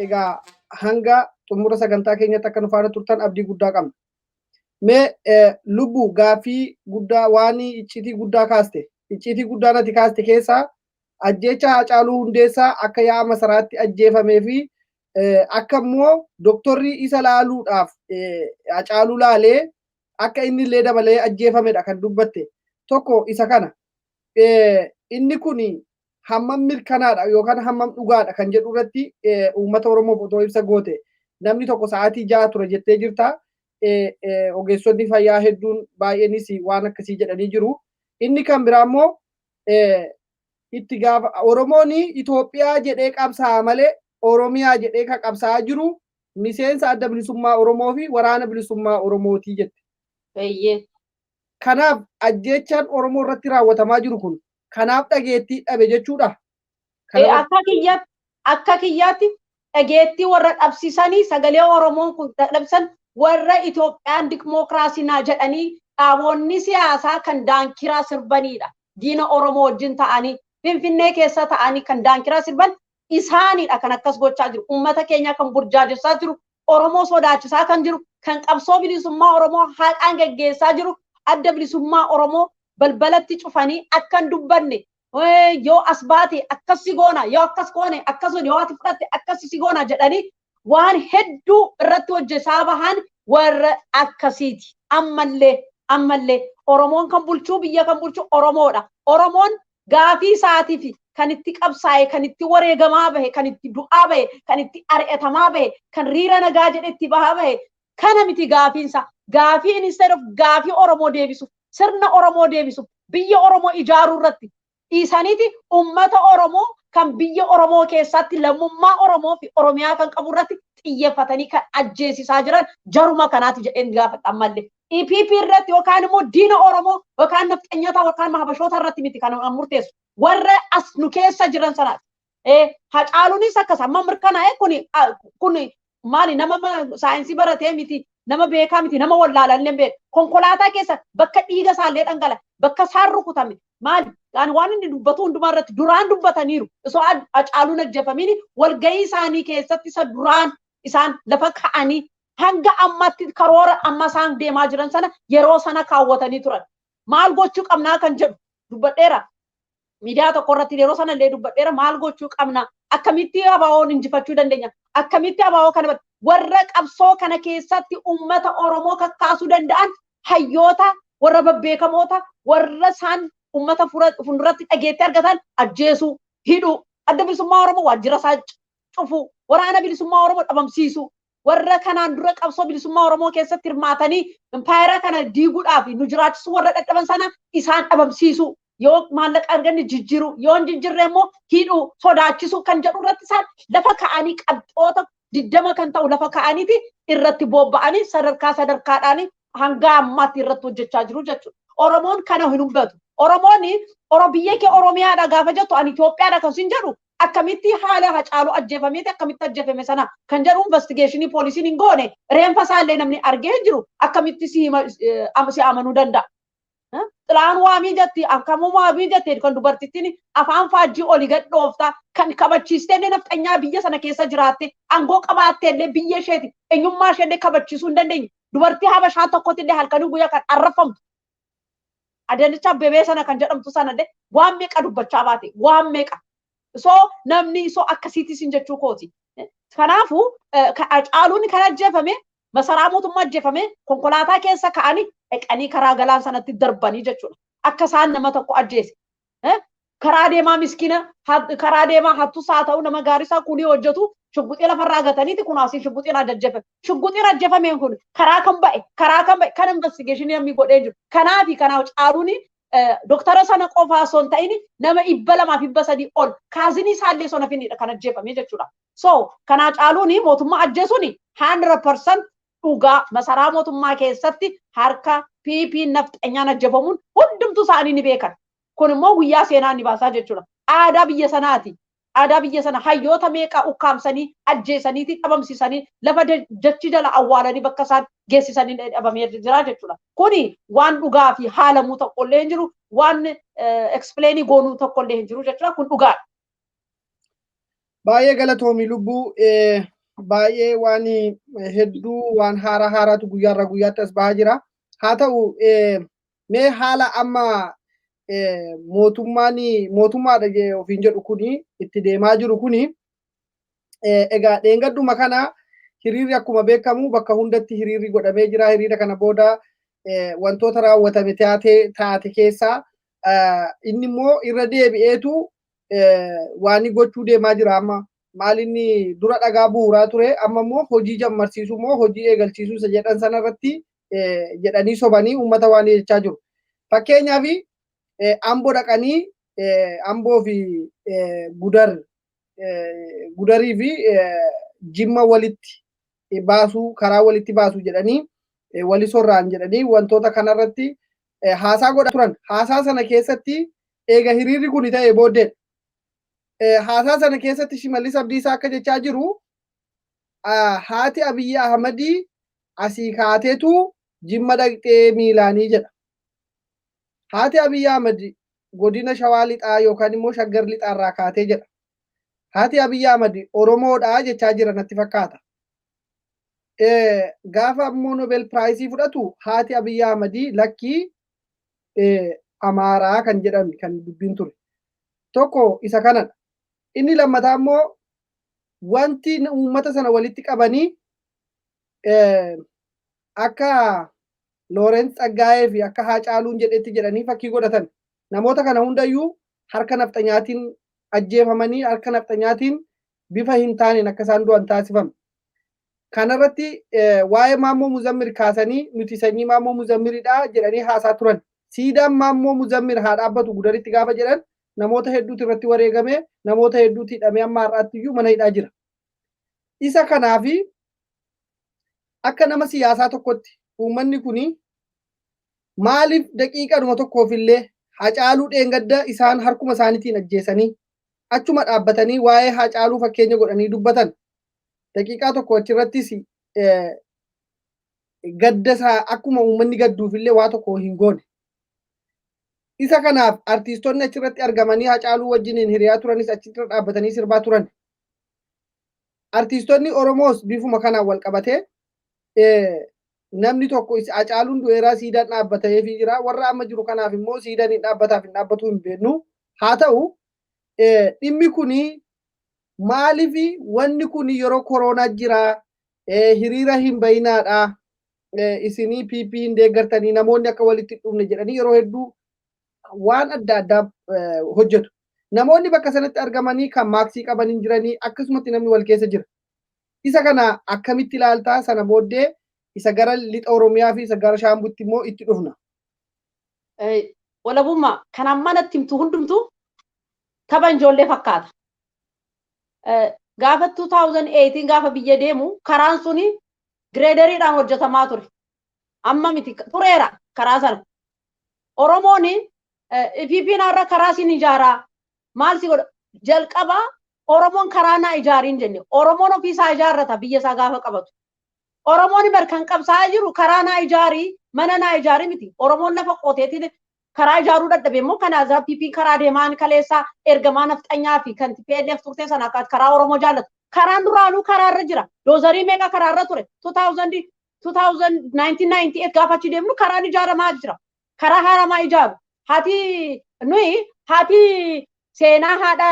Egaa hanga xumura sagantaa keenyatti akka nu faana turtan abdii guddaa qabna. Mee lubbuu, gaaffii guddaa waan icciitii guddaa kaaste, icciitii guddaa nati kaaste keessaa ajjeecha Haacaaluu Hundeessaa akka ya'a masaraatti ajjeefamee fi akka immoo doktorri isa laaluudhaaf Haacaaluu laalee akka inni illee dabalee ajjeefamedha kan dubbatte. Tokko isa kana. Inni kun hammam mirkanaadha yookaan hammam dhugaadha kan jedhu irratti uummata Oromoof otoo ibsa goote. Namni tokko sa'aatii 6 ture jettee jirta. Ogeessonni fayyaa hedduun baay'eenis waan akkasii jedhanii jiru. Inni kan biraa immoo itti gaafa Oromoon Itoophiyaa jedhee qabsaa'a malee Oromiyaa jedhee kan qabsaa'aa jiru miseensa Adda Bilisummaa Oromoo fi Waraana Bilisummaa Oromootii jette. Kanaaf ajjeechaan Oromoo irratti raawwatamaa jiru kun kanaaf dhageettii dhabe jechuudha. Akka kiyyaatti dhageettii warra dhabsisanii, sagalee Oromoon kun dhabsan, warra Itoophiyaan dimookiraasii jedhanii dhaabonni siyaasaa kan daankiraa sirbanidha. Diina Oromoo wajjin ta'anii Finfinnee keessa ta'anii kan daankiraa sirban isaanidha kan akkas gochaa jiru. Uummata keenya kan burjaajessaa jiru, Oromoo sodaachisaa kan jiru, kan qabsoo bilisummaa Oromoo haqaan geggeessaa jiru, Adda Bilisummaa Oromoo balbalatti cufanii akka hin dubbanne, yoo as baate akkas si goona, yoo akkas goone akkas, yoo ati fudhatte akkas si goona jedhanii waan hedduu irratti hojjetaa bahan warra akkasiiti. Ammallee Oromoon kan bulchuu, biyya kan bulchu Oromoodha. Oromoon gaafii isaatiif kan itti qabsaa'e, kan itti wareegamaa bahe, kan itti du'aa bahe, kan itti ari'atamaa bahe, kan riira nagaa jedhe itti bahaa bahe kana miti gaafiinsa. Gaafii instead of gaafii Oromoo deebisuuf, sirna Oromoo deebisuuf, biyya Oromoo ijaaruu irratti dhiisaniiti ummata Oromoo kan biyya Oromoo keessatti lammummaa Oromoo fi Oromiyaa kan qabu irratti xiyyeeffatanii kan ajjeesisaa jiran jaruma kanaati jedheen gaafadha ammallee. EPP irratti yookaan immoo diina Oromoo yookaan nafxanyata yookaan habashoota irratti miti kan murteessu. Warra as nu keessa jiran sanaati. Hacaaluunis akkas amma mirkanaa'e. Kuni maali, nama saayinsii baratee miti, nama beekaa miti, nama wallaalallee beeku. Konkolaataa keessa bakka dhiiga isaallee dhangala, bakka isaan rukutame maali, Ani waan inni dubbatu hundumaa irratti duraan dubbataniiru. Osoo Hacaaluun ajjeefamiin walgahii isaanii keessatti isa duraan isaan lafa ka'anii hanga ammatti karoora amma isaan deemaa jiran sana yeroo sana kaawwatanii turan. Maal gochuu qabnaa kan jedhu dubbadheera. Miidiyaa tokko irratti yeroo sana illee dubbadheera. Maal gochuu qabna? Akkamitti ABO'n injifachuu dandeenya? Akkamitti ABO kana warra qabsoo kana keessatti uummata Oromoo kakkaasuu danda'an, hayyoota, warra babbeekamoota, warra isaan uummata fuulduratti dhageetti argatan ajjeesuu, hidhuu, Adda Bilisummaa Oromoo waajjira isaa cufuu, Waraana Bilisummaa Oromoo dhabamsiisuu, warra kanaan dura qabsoo bilisummaa Oromoo keessatti hirmaatanii impaayera kana diiguudhaaf nu jiraachisuu warra dadhaban sana isaan dhabamsiisuu, yoo maallaqa arganne jijjiiruu, yoo hin jijjiirre immoo hidhuu, sodaachisuu kan jedhu irratti isaan lafa ka'anii qabxoota 20 kan ta'u lafa ka'aniiti irratti bobba'anii sadarkaa sadarkaadhaan hanga ammaatti irratti hojjechaa jiru jechuudha. Oromoon kana hin hubatu. Oromoon Oro biyya kee Oromiyaadha gaafa jettu, ani Itoophiyaadha kan sin jedhu, akkamitti haala Hacaaluu ajjeefameeti, akkamitti ajjeefame sana kan jedhu investigationii poolisiin hin goone, reenfa isaallee namni argee hin jiru, akkamitti si amanuu danda'a? Xilaan waamii jetti, akkamuu waamii jette, kan dubartittiin afaan faajjii olii gad dhoofta, kan kabachiistee illee nafxanyaa biyya sana keessa jiraatte, aangoo qabaatte illee biyya isheeti eenyummaa ishee illee kabachiisuu hin dandeenye, dubartii Habashaa tokkotti illee halkanii guyyaa kan arrafamtu Adaanech Abbebee sana kan jedhamtu sana illee waan meeqa dubbachaa baate, waan meeqa. So namni so akkasiitis hin jechuu kooti. Kanaafuu Hacaaluun kan ajjeefame masaraa mootummaa ajjeefame, konkolaataa keessa ka'anii dhaqanii karaa galaan sanatti darbanii jechuudha. Akka isaan nama tokko ajjeese. Karaa deemaa miskiina, karaa deemaa hattus haa ta'u nama gaarii isaa kulii hojjetu, shugguxii lafarraa gataniiti kun asii shugguxiin ajjeefame. Shugguxiin ajjeefameen kun karaa kan ba'e, karaa kan ba'e kan investigationii namni godhee jiru. Kanaafi kanaaf Caaluun doktara sana qofaa osoo hin ta'in nama 200fi 300 ol cousinii isaallee osoo hafinidha kan ajjeefame jechuudha. So kanaa Caaluun mootummaa ajjeesuun 100% dhugaa. Masaraa mootummaa keessatti harka PP nafxanyaan ajjeefamuun hundumtuu isaanii ni beekan. Kun immoo guyyaa seenaa ni baasaa jechuudha. Aadaa biyya sanaati. Aadaa biyya sana hayyoota meeqa ukkaamsanii ajjeesaniiti dhabamsiisanii lafa jechi jala awwaalanii bakka isaan geessisanii dhabamee jira jechuudha. Kuni waan dhugaa fi haalamuu tokkollee hin jiru, waan explainii goonuu tokkollee hin jiru jechuudha. Kun dhugaadha. Baay'ee galatoomi lubbuu, baay'ee waan hedduu, waan haaraa haaraatu guyyaarraa guyyaatti as bahaa jira. Haa ta'u, mee haala amma mootummaan mootummaadha ofiin jedhu kuni itti deemaa jiru kuni, egaa dheengadduma kana hiriirri akkuma beekamu bakka hundatti hiriirri godhamee jira. Hiriira kana booda wantoota raawwatame taate taate keessaa inni immoo irra deebi'eetu waan gochuu deemaa jira amma. Maal inni dura dhagaa bu'uuraa ture, amma immoo hojii jammarsiisuu immoo hojii eegalchiisuu isa jedhan sanarratti jedhanii sobanii uummata waan jechaa jiru. Fakkeenyaaf Amboo dhaqanii Amboo fi Gudar, Gudarii fi Jimma walitti baasuu, karaa walitti baasuu jedhanii, wali sorraan jedhanii wantoota kanarratti haasaa godhaa turan. Haasaa sana keessatti eega hiriirri kun ta'e booddee haasaa sana keessatti Shimallis Abdiisaa akka jechaa jiru, haati Abiyyi Ahmadii asii kaateetu Jimma dhaqxee miilaanii jedha. Haati Abiyyi Ahmad godina Shawaa Lixaa yookaan immoo Shaggar Lixaarraa kaatee jedha. Haati Abiyyi Ahmad Oromoodha jechaa jira natti fakkaata. Gaafa ammoo Nobel Prizeii fudhatu haati Abiyyi Ahmadii lakkii Amaaraa kan jedhan kan dubbiin ture. Tokko isa kanadha. Inni lammataa immoo wanti uummata sana walitti qabanii akka Loorensi Tsaggaayee fi akka Haacaaluun jedhetti jedhanii fakkii godhatan. Namoota kana hundayyuu harka nafxanyaatiin ajjeefamanii, harka nafxanyaatiin bifa hin taaneen akka isaan du'an taasifame. Kanarratti waa'ee Maammoo Muzammir kaasanii nuti sanyii Maammoo Muzammiridha jedhanii haasaa turan. Siidaan Maammoo Muzammir haa dhaabbatu Gudaritti gaafa jedhan namoota hedduutu irratti wareegame, namoota hedduutu hidhamee amma har'aatti iyyuu mana hidhaa jira. Isa kanaafi akka nama siyaasaa tokkotti uummanni kuni maaliif daqiiqadhuma tokkoof illee Hacaaluu dheengadda isaan harkuma isaaniitiin ajjeesanii achuma dhaabbatanii waa'ee Hacaaluu fakkeenya godhanii dubbatan, daqiiqaa tokko achirrattis gadda isaa akkuma uummanni gadduuf illee waa tokko hin goone. Isa kanaaf artiistonni achirratti argamanii Hacaaluu wajjiniin hiriyaa turanis achirra dhaabbatanii sirbaa turan. Artiistonni Oromoos bifuma kanaan wal qabatee namni tokko Hacaaluun du'eeraa, siidaan dhaabbateefii jira. Warra amma jiru kanaaf immoo siidaan hin dhaabbataaf hin dhaabbatu hin beeknu. Haa ta'u, dhimmi kuni maaliif, wanni kun yeroo koronaa jira, hiriira hin bayinaadha, isinii PP hin deeggartanii, namoonni akka walitti hin dhufne jedhanii yeroo hedduu waan adda addaa hojjetu. Namoonni bakka sanatti argamanii kan maaksii qaban hin jiranii, akkasumatti namni wal keessa jira. Isa kana akkamitti ilaaltaa? Sana booddee isa gara lixa Oromiyaa fi isa gara Shaambutti immoo itti dhufna. Walabummaa, kan amma natti himtu hundumtu tapha ijoollee fakkaata. Gaafa 2018 gaafa biyya deemu karaan suni gireederiidhaan hojjetamaa ture. Amma miti, tureera karaa sana. Oromoon PP'n har'a karaa sin ijaaraa maal si godha, jalqaba Oromoon karaa naa ijaariin jenne. Oromoon ofiisaa ijaarrata biyya isaa gaafa qabatu. Oromoon bar kan qabsaa'aa jiru karaa naa ijaarii, mana naa ijaarii miti. Oromoon lafa qoteetiin karaa ijaaruu dadhabe immoo kana PP'n karaa deemaan kaleessaa ergamaa nafxanyaa fi kan TPLF turte sana akka karaa Oromoo jaallatu. Karaan duraanuu karaarra jira. Doozarii meeqa karaarra ture? 2000 1998 gaafa achi deemnu karaan ijaaramaa jira. Karaa haaramaa ijaaru. Haati nuyi haati seenaa haadha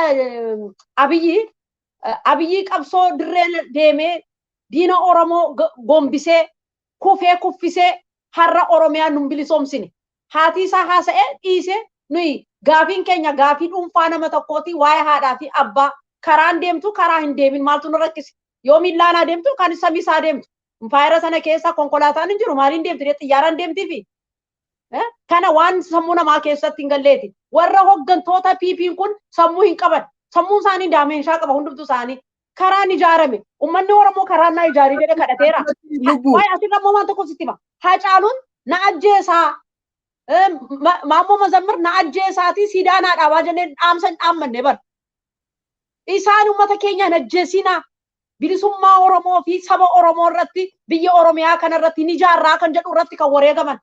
Abiyyi, Abiyyi qabsoo dirree deemee diina Oromoo gombisee kufee kuffisee har'a Oromiyaa nun bilisoomsine. Haati isaa haasa'ee dhiisee, nuyi gaafiin keenya gaafii dhuunfaa nama tokkooti. Waa'ee haadhaa fi abbaa, karaan deemtu karaa hin deemin maaltu nu rakkise? Yoo miillaan deemtu, kan samii isaa deemtu. Faayira sana keessa konkolaataan hin jiru, maaliin deemti? Xiyyaaraan deemtiifi. Kana waan sammuu namaa keessatti hin galleeti. Warra hoggantoota PP'n kun sammuu hin qaban. Sammuun isaanii dementia qaba hundumtu isaanii. Karaan ijaarame. Uummanni Oromoo karaan naa ijaarii jedhee kadhateera. Waa'ee asirra immoo waan tokko sitti hima. Hacaaluun na ajjeesaa. Maammoo Mazammir na ajjeesaatii siidaa naa dhaabaa jennee dhaamsa hin dhaammanne bar. Isaan uummata keenya hin ajjeesinaa. Bilisummaa Oromoo fi saba Oromoo irratti, biyya Oromiyaa kana irratti ni ijaarraa kan jedhu irratti kan wareegaman.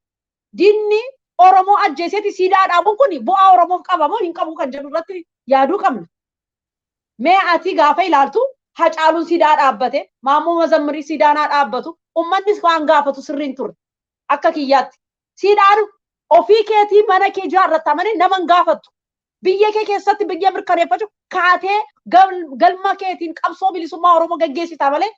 Diinni Oromoo ajjeeseeti siidaa dhaabuun kun bu'aa Oromoof qaba moo hin qabu kan jedhu irratti yaaduu qabna. Mee ati gaafa ilaaltu, Hacaaluun siidaa dhaabbate, Maammoo Mazammirii siidaa naa dhaabbatu, uummannis waan gaafatu sirriin turre akka kiyyaatti. Siidaan ofii keetii mana kee ijaarratta malee nama hin gaafattu. Biyya kee keessatti biyya mirkaneeffachuu kaatee galma keetiin qabsoo bilisummaa Oromoo gaggeessita malee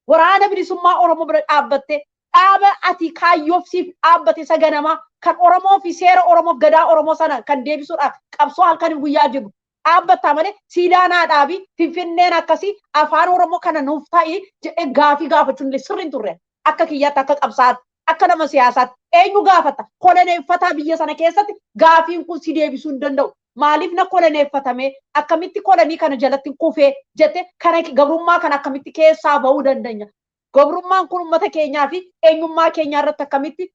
waraana bilisummaa Oromoo bira dhaabbattee, dhaaba ati kaayyoof siif dhaabbate saganamaa kan Oromoo fi seera Oromoof gadaa Oromoo sana kan deebisuudhaaf qabsoo halkan guyyaa jiru dhaabbattaa malee, siidaa naa dhaabii, Finfinneen akkasii, afaan Oromoo kana nuuf ta'i jedhee gaafii gaafachuun illee sirri hin turre akka kiyyaatti, akka qabsaatti, akka nama siyaasaatti. Eenyu gaafatta? Koloneeffataa biyya sana keessatti gaafiin kun si deebisuu hin danda'u. Maaliif na koloneeffatame, akkamitti kolonii kana jalatti kufee jette, kana gabrummaa kana akkamitti keessaa bahuu dandeenya, gabrummaan kun uummata keenyaa fi eenyummaa keenyaa irratti akkamitti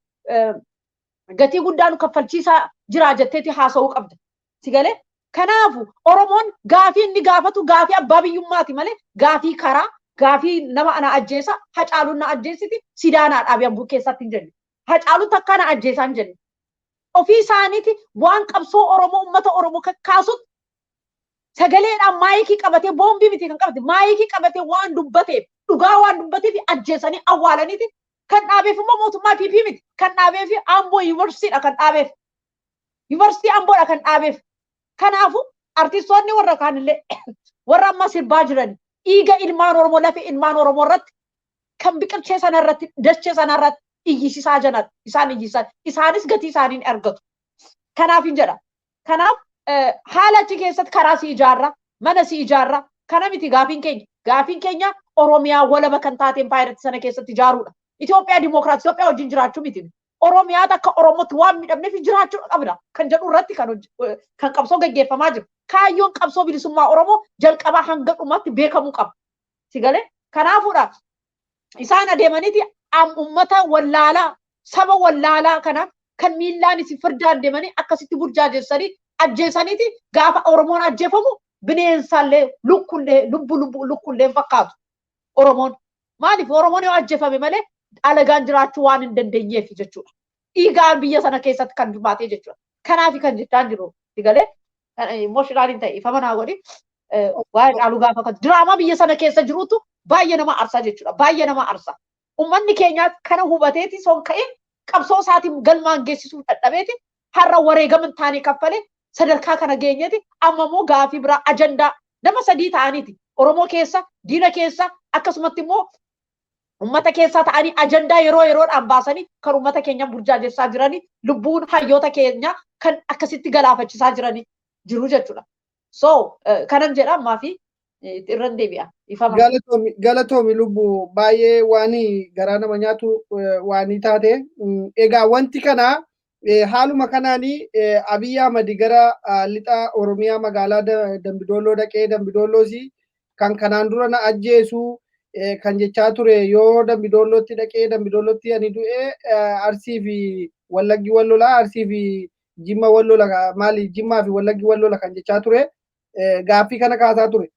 gatii guddaa nu kaffalchiisaa jira jetteeti haasa'uu qabda. Si galee? Kanaafu Oromoon gaafii inni gaafatu gaafii abbaa biyyummaati malee gaafii karaa, gaafii nama ana ajjeesa, Hacaaluun na ajjeesiti, siidaa naa dhaabii Amboo keessatti hin jenne. Hacaaluun takkaa na ajjeesaa hin jenne. Ofii isaaniiti waan qabsoo Oromoo, uummata Oromoo kakkaasutti sagaleedhaan maayikii qabatee, boombii miti kan qabate, maayikii qabatee waan dubbateef, dhugaa waan dubbateef ajjeesanii awwaalaniiti. Kan dhaabeef immoo mootummaa PP miti. Kan dhaabeef Amboo Yuunivarsiitiidha kan dhaabeef. Yuunivarsiitii Amboodha kan dhaabeef. Kanaafuu artistoonni warra kaanillee, warra amma sirbaa jiran, dhiiga ilmaan Oromoo, lafee ilmaan Oromoo irratti kan biqilchee sana irratti, dachee sana irratti iyyisisaa jiran, isaan iyyisan, isaanis gatii isaanii ni argatu. Kanaaf hin jedha. Kanaaf haala achi keessatti karaa si ijaarra, mana si ijaarra, kana miti gaafiin keenya. Gaafiin keenya Oromiyaa walaba kan taateen paayireetti sana keessatti ijaaruudha. Itoophiyaa dimokiraasii Itoophiyaa wajjin jiraachuu miti. Oromiyaa akka Oromootti waan miidhamneef jiraachuu qabna kan jedhu irratti kan qabsoo gaggeeffamaa jiru. Kaayyoon qabsoo bilisummaa Oromoo jalqabaa hanga dhumaatti beekamuu qaba. Si galee? Kanaafuudha isaan adeemaniiti uummata wallaalaa, saba wallaalaa kana kan miillaan isin firdaan deemanii akkasitti burjaajessanii ajjeesaniiti. Gaafa Oromoon ajjeefamu bineensaallee lukkullee lubbu lubbu lukkullee hin fakkaatu Oromoon. Maaliif? Oromoon yoo ajjeefame malee alagaan jiraachuu waan hin dandeenyeef jechuudha. Dhiigaan biyya sana keessatti kan baatee jechuudha. Kanaaf kan jechaan jiru. Sigalee emotional hin ta'e ifa manaa godhi. Waa'ee Hacaaluu gaafa kan diraamaa biyya sana keessa jirutu baay'ee nama arsa jechuudha. Baay'ee nama arsa. Uummanni keenya kana hubateeti son ka'e qabsoo isaatiin galmaan geessisuu dadhabeeti har'a wareegama hin taane kaffalee sadarkaa kana geenyeeti amma immoo gaafii biraa ajandaa nama sadii ta'aniiti. Oromoo keessa, diina keessa, akkasumatti immoo uummata keessaa ta'anii ajandaa yeroo yeroodhaan baasanii kan uummata keenya burjaajessaa jiranii, lubbuun hayyoota keenya kan akkasitti galaafachisaa jiranii jiru jechuudha. So kanan jedha ammaa fi irra deebi'a. Ifama. Galatoomi lubbu, baay'ee waan garaa nama nyaatu waan taate. Egaa wanti kana haaluma kanaanii Abiyyi Ahmad gara lixa Oromiyaa magaalaa Dambidolloo dhaqee, Dambidoolloos kan kanaan dura na ajjeesu kan jechaa ture yoo Dambidollootti dhaqee Dambidollootti ani du'e Arsii fi Wallaggi wal lola, Arsii fi Jimma wal lola, maali, Jimmaa fi Wallaggi wal lola kan jechaa ture gaaffii kana kaasaa ture.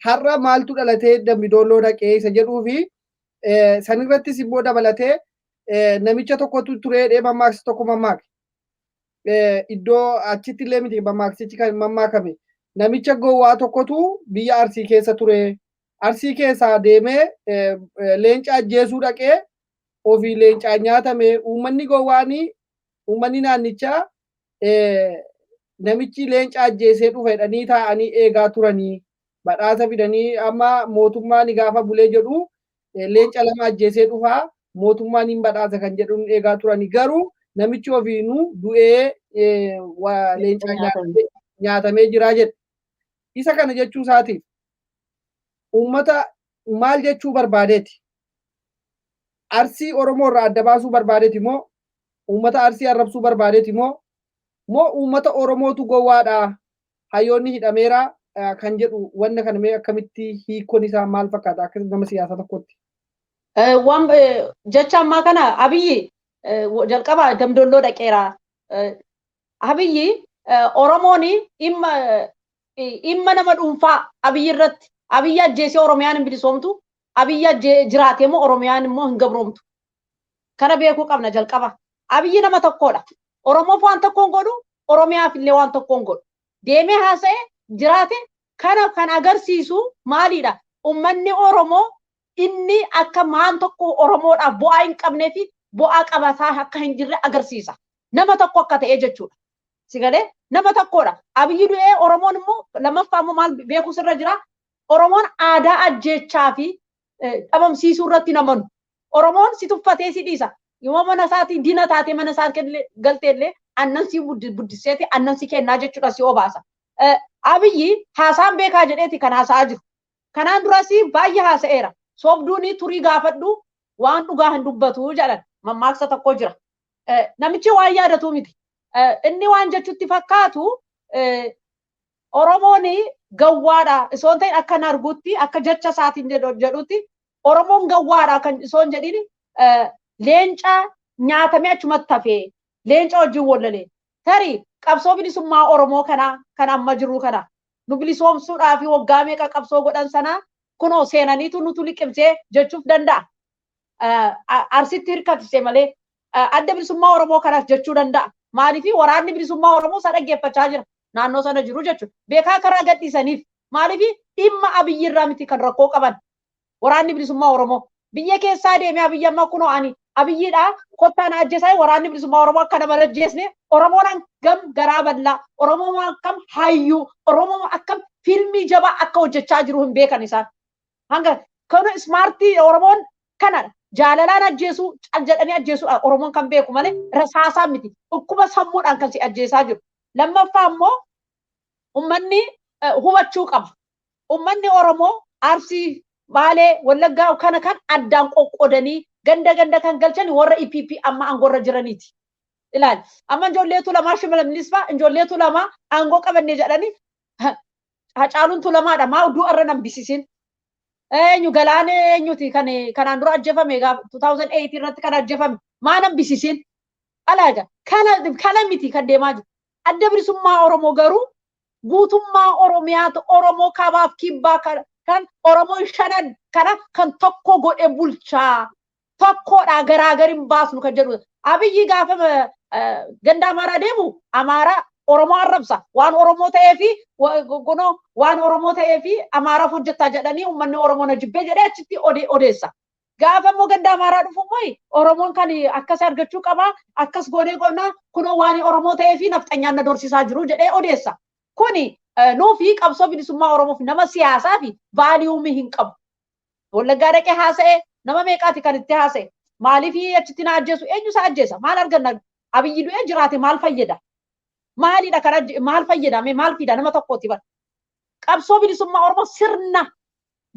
Har'a maaltu dhalatee Dambidolloo dhaqee isa jedhuu fi sanirrattis immoo dabalatee namicha tokkotu turee dhee mammaaksi tokko mammaake. Iddoo achitti illee miti mammaaksichi kan mammaakame. Namicha gowwaa tokkotu biyya Arsii keessa ture. Arsii keessaa deemee leenca ajjeesuu dhaqee ofii leencaan nyaatame. Uummanni gowwaanii, uummanni naannichaa namichi leenca ajjeesee dhufa jedhanii taa'anii eegaa turanii badhaasa fidanii, amma mootummaan gaafa bulee jedhu leenca lama ajjeesee dhufaa, mootummaan hin badhaasa kan jedhuun eegaa turanii, garuu namichi ofiinuu du'ee leencaan nyaatamee jiraa jedhe. Isa kana jechuu isaatiif uummata maal jechuu barbaadeeti? Arsii Oromoo irraa adda baasuu barbaadeeti moo, uummata Arsii arrabsuu barbaadeeti moo uummata Oromootu gowwaadha, hayyoonni hidhameera kan jedhu, wanna kana mee akkamitti hiikkoon isaa maal fakkaata akka nama siyaasaa tokkotti? Waan jecha ammaa kana Abiyyi jalqaba Damdolloo dhaqeera. Abiyyi Oromoon dhimma nama dhuunfaa Abiyyi irratti, Abiyyi ajjeesee Oromiyaan hin bilisoomtu, Abiyyi jiraatee immoo Oromiyaan immoo hin gabroomtu. Kana beekuu qabna jalqaba. Abiyyi nama tokkodha. Oromoof waan tokkoon godhu, Oromiyaaf illee waan tokkoon godhu. Deemee haasa'e jiraate kana kan agarsiisu maalidha? Uummanni Oromoo inni akka maan tokko Oromoodhaaf bu'aa hin qabnee fi bu'aa qabataa akka hin jirre agarsiisa. Nama tokko akka ta'e jechuudha. Sigalee nama tokkodha. Abiyyi du'ee Oromoon immoo lammaffaa immoo maal beeku sirra jira? Oromoon aadaa ajjeechaa fi dhabamsiisuu irratti namanu. Oromoon si tuffatee si dhiisa. Yoo mana isaatii diina taatee mana isaa galtee illee aannan si buddiseeti aannan si kennaa jechuudha, si obaasa. Abiyyi haasaan beekaa jedheeti kan haasa'aa jiru. Kanaan duras baay'ee haasa'eera. Soobduun turii gaafadhu waan dhugaa hin dubbatu jedhan, mammaaksa tokko jira. Namichi waan yaadatu miti. Inni waan jechutti fakkaatu Oromoon gawwaadha. Isoon ta'in akka argutti, akka jecha isaatiin jedhutti, Oromoon gawwaadha kan isoon jedhin leenca nyaatamee achumatti hafee leenca wajjin wallalee. Tarii qabsoo bilisummaa Oromoo kana kan amma jiru kana nu bilisoomsuudhaaf waggaa meeqa qabsoo godhan sana kunoo seenaniitu nutu liqimsee jechuuf danda'a. Arsitti hirkatise malee adda bilisummaa Oromoo kanaaf jechuu danda'a. Maaliif waraanni bilisummaa Oromoo isa dhaggeeffachaa jira naannoo sana jiru jechuudha. Beekaa karaa gadhiisaniif. Maaliif dhimma Abiyyi irraa miti kan rakkoo qaban. Waraanni bilisummaa Oromoo biyya keessaa deemee Abiyyi amma kunoo ani Abiyyiidha kottaa na ajjeesaa, waraanni bilisummaa Oromoo akka nama ajjeesne. Oromoon akkam garaa bal'aa, Oromoon akkam hayyuu, Oromoon akkam fiilmii jabaa akka hojjechaa jiru hin beekan isaan. Hanga kana smart Oromoon kanadha. Jaalalaan ajjeesuu, cal jedhanii ajjeesuudha Oromoon kan beeku malee rasaasaa miti. Dhukkuba sammuudhaan kan si ajjeesaa jiru. Lammaffaa immoo uummanni hubachuu qaba. Uummanni Oromoo Arsii, Baalee, Wallaggaa kana kan addaan qoqqoodanii ganda ganda kan galchan warra EPP amma aangoorra jiraniiti. Ilaali. Amma ijoolleetu lamaa, Shimallis fa'a ijoolleetu lamaa aangoo qabanne jedhanii, Hacaaluun tulamaadha, maa du'a irra nan bisisiin. Eenyu Galaanee eenyuti kan kanaan dura ajjeefame, gaafa 2008 irratti kan ajjeefame, maa nan bisisiin. Alaaja kana miti kan deemaa jiru. Adda bilisummaa Oromoo garuu guutummaa Oromiyaatu Oromoo kaabaaf kibbaa kan Oromoon shanan kana kan tokko godhe bulchaa. Tokkodha, garaagari hin baasnu kan jedhu. Abiyyi gaafa Ganda Amaaraa deemu Amaaraa Oromoo arrabsa. Waan Oromoo ta'ee fi kunoo waan Oromoo ta'ee fi Amaaraaf hojjetaa jedhanii uummanni Oromoo na jibbee jedhee achitti odeessa. Gaafa immoo ganda Amaaraa dhufu immoo Oromoon kan akkas argachuu qaba, akkas goonee qonnaa, kunoo waan Oromoo ta'ee fi nafxanyaan na dorsisaa jiru jedhee odeessa. Kuni nuufi qabsoo bilisummaa Oromoof nama siyaasaa fi vaaliyoomii hin qabu. Wallaggaa dhaqee haasa'ee nama meeqaati kan itti haasa'e? Maaliif achitti na ajjeesu? Eenyu isa ajjeesa? Maal arganna? Abiyyi du'ee jiraate maal fayyada? Maalidha kan maal fayyadame, maal fida nama tokkooti bara? Qabsoo bilisummaa Oromoo sirna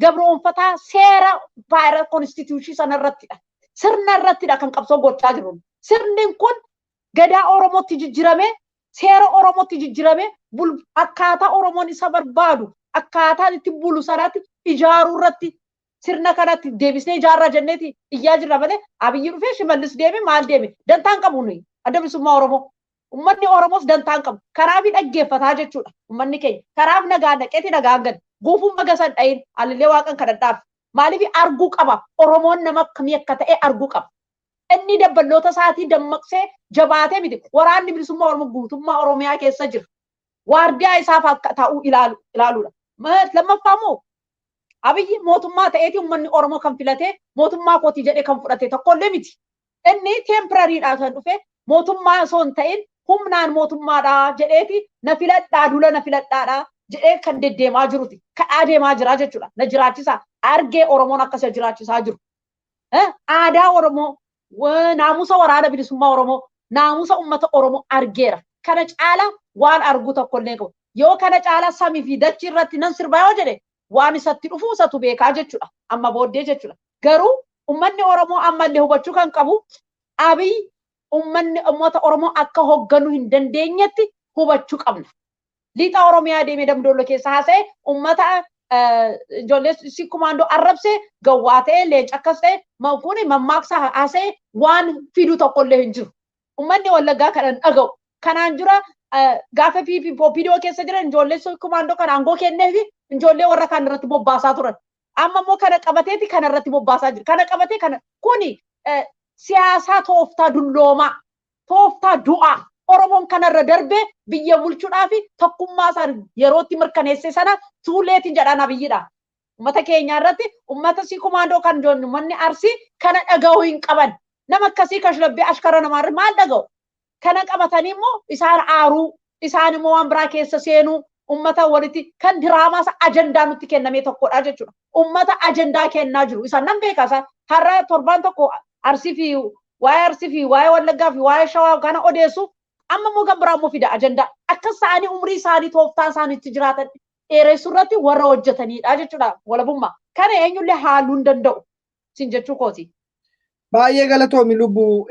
gabroonfataa seera baay'ee konstituushii sana irrattidha. Sirna irrattidha kan qabsoo gochaa jiru. Sirni kun gadaa Oromootti jijjiirame, seera Oromootti jijjiirame, akkaataa Oromoon isa barbaadu, akkaataa itti bulu sanatti ijaaruu irratti sirna kanatti deebisnee ijaarraa jenneeti iyyaa jirra malee Abiyyi dhufee, Shimallis deeme, maal deeme dantaan qabu nuyi adda bilisummaa Oromoo. Uummanni Oromoos dantaan qabu. Karaaf dhaggeeffataa jechuudha uummanni keenya. Karaaf nagaa naqeeti nagaan gadi. Guufuun magasan dhayin alillee waaqan kadhadhaaf. Maaliif arguu qaba? Oromoon nama akkamii akka ta'e arguu qaba. Inni dabballoota isaatii dammaqsee jabaatee miti. Waraanni bilisummaa Oromoo guutummaa Oromiyaa keessa jira. Waardiyaa isaaf akka ta'u ilaaluudha. Lammaffaa immoo Abiyyi mootummaa ta'eeti uummanni Oromoo kan filatee mootummaa kootii jedhee kan fudhate tokkollee miti. Inni temporarydhaan kan dhufe mootummaa osoo hin ta'in humnaan mootummaadha jedheeti na filadhaa, dula na filadhaadha jedhee kan deddeemaa jiruti. Kadhaa deemaa jira jechuudha. Na jiraachisa. Argee Oromoon akkasa jiraachisaa jiru. Aadaa Oromoo, naamusa waraana bilisummaa Oromoo, naamusa uummata Oromoo argeera. Kana caala waan argu tokkollee qabu. Yoo kana caala samii fi dachii irratti nan sirbaa yoo jedhe, waan isatti dhufu isatu beekaa jechuudha. Amma booddee jechuudha. Garuu uummanni Oromoo ammallee hubachuu kan qabu, Abiy uummanni uummata Oromoo akka hoogganuu hin dandeenyetti hubachuu qabna. Lixa Oromiyaa deemee Damdoollo keessa haasa'e, uummata ijoollee si kumaandoo arrabsee, gawwaa ta'e, leenca akkas ta'e, kun mammaaksa haasa'e waan fidu tokkollee hin jiru. Uummanni Wallaggaa kana hin dhaga'u. Kanaan jira gaafa PP Poopidoo keessa jiran ijoollee kumaandoo kana aangoo kennee fi ijoollee warra kaan irratti bobbaasaa turan. Amma immoo kana qabateeti kana irratti bobbaasaa jira. Kana qabatee kana kuni siyaasaa tooftaa dulloomaa, tooftaa du'aa. Oromoon kanarra darbee biyya bulchuudhaa fi tokkummaa isaa yerootti mirkaneesse sana tuuleetiin jedhaan Abiyyidha. Uummata keenya irratti uummata si kumaandoo kan jennu manni Arsii kana dhaga'uu hin qaban. Nama akkasii kashlabbee ashkara namaarra maal dhaga'u? Kana qabatanii immoo isaan aaruu, isaan immoo waan biraa keessa seenuu, uummata walitti kan diraamaa ajandaa nutti kenname tokkodha jechuudha. Uummata ajandaa kennaa jiru. Isaan nan beeka isaan har'a torbaan tokko Arsii fi waa'ee Arsii fi waa'ee Wallaggaa fi waa'ee Shawaa kana odeessu, amma immoo kan biraa immoo fida ajandaa. Akka isaanii umrii isaanii tooftaa isaanii itti jiraatan dheeressuu irratti warra hojjetanidha jechuudha walabummaa. Kana eenyullee haaluu hin danda'u sin jechuu kooti. Baay'ee galatoomi lubbuu,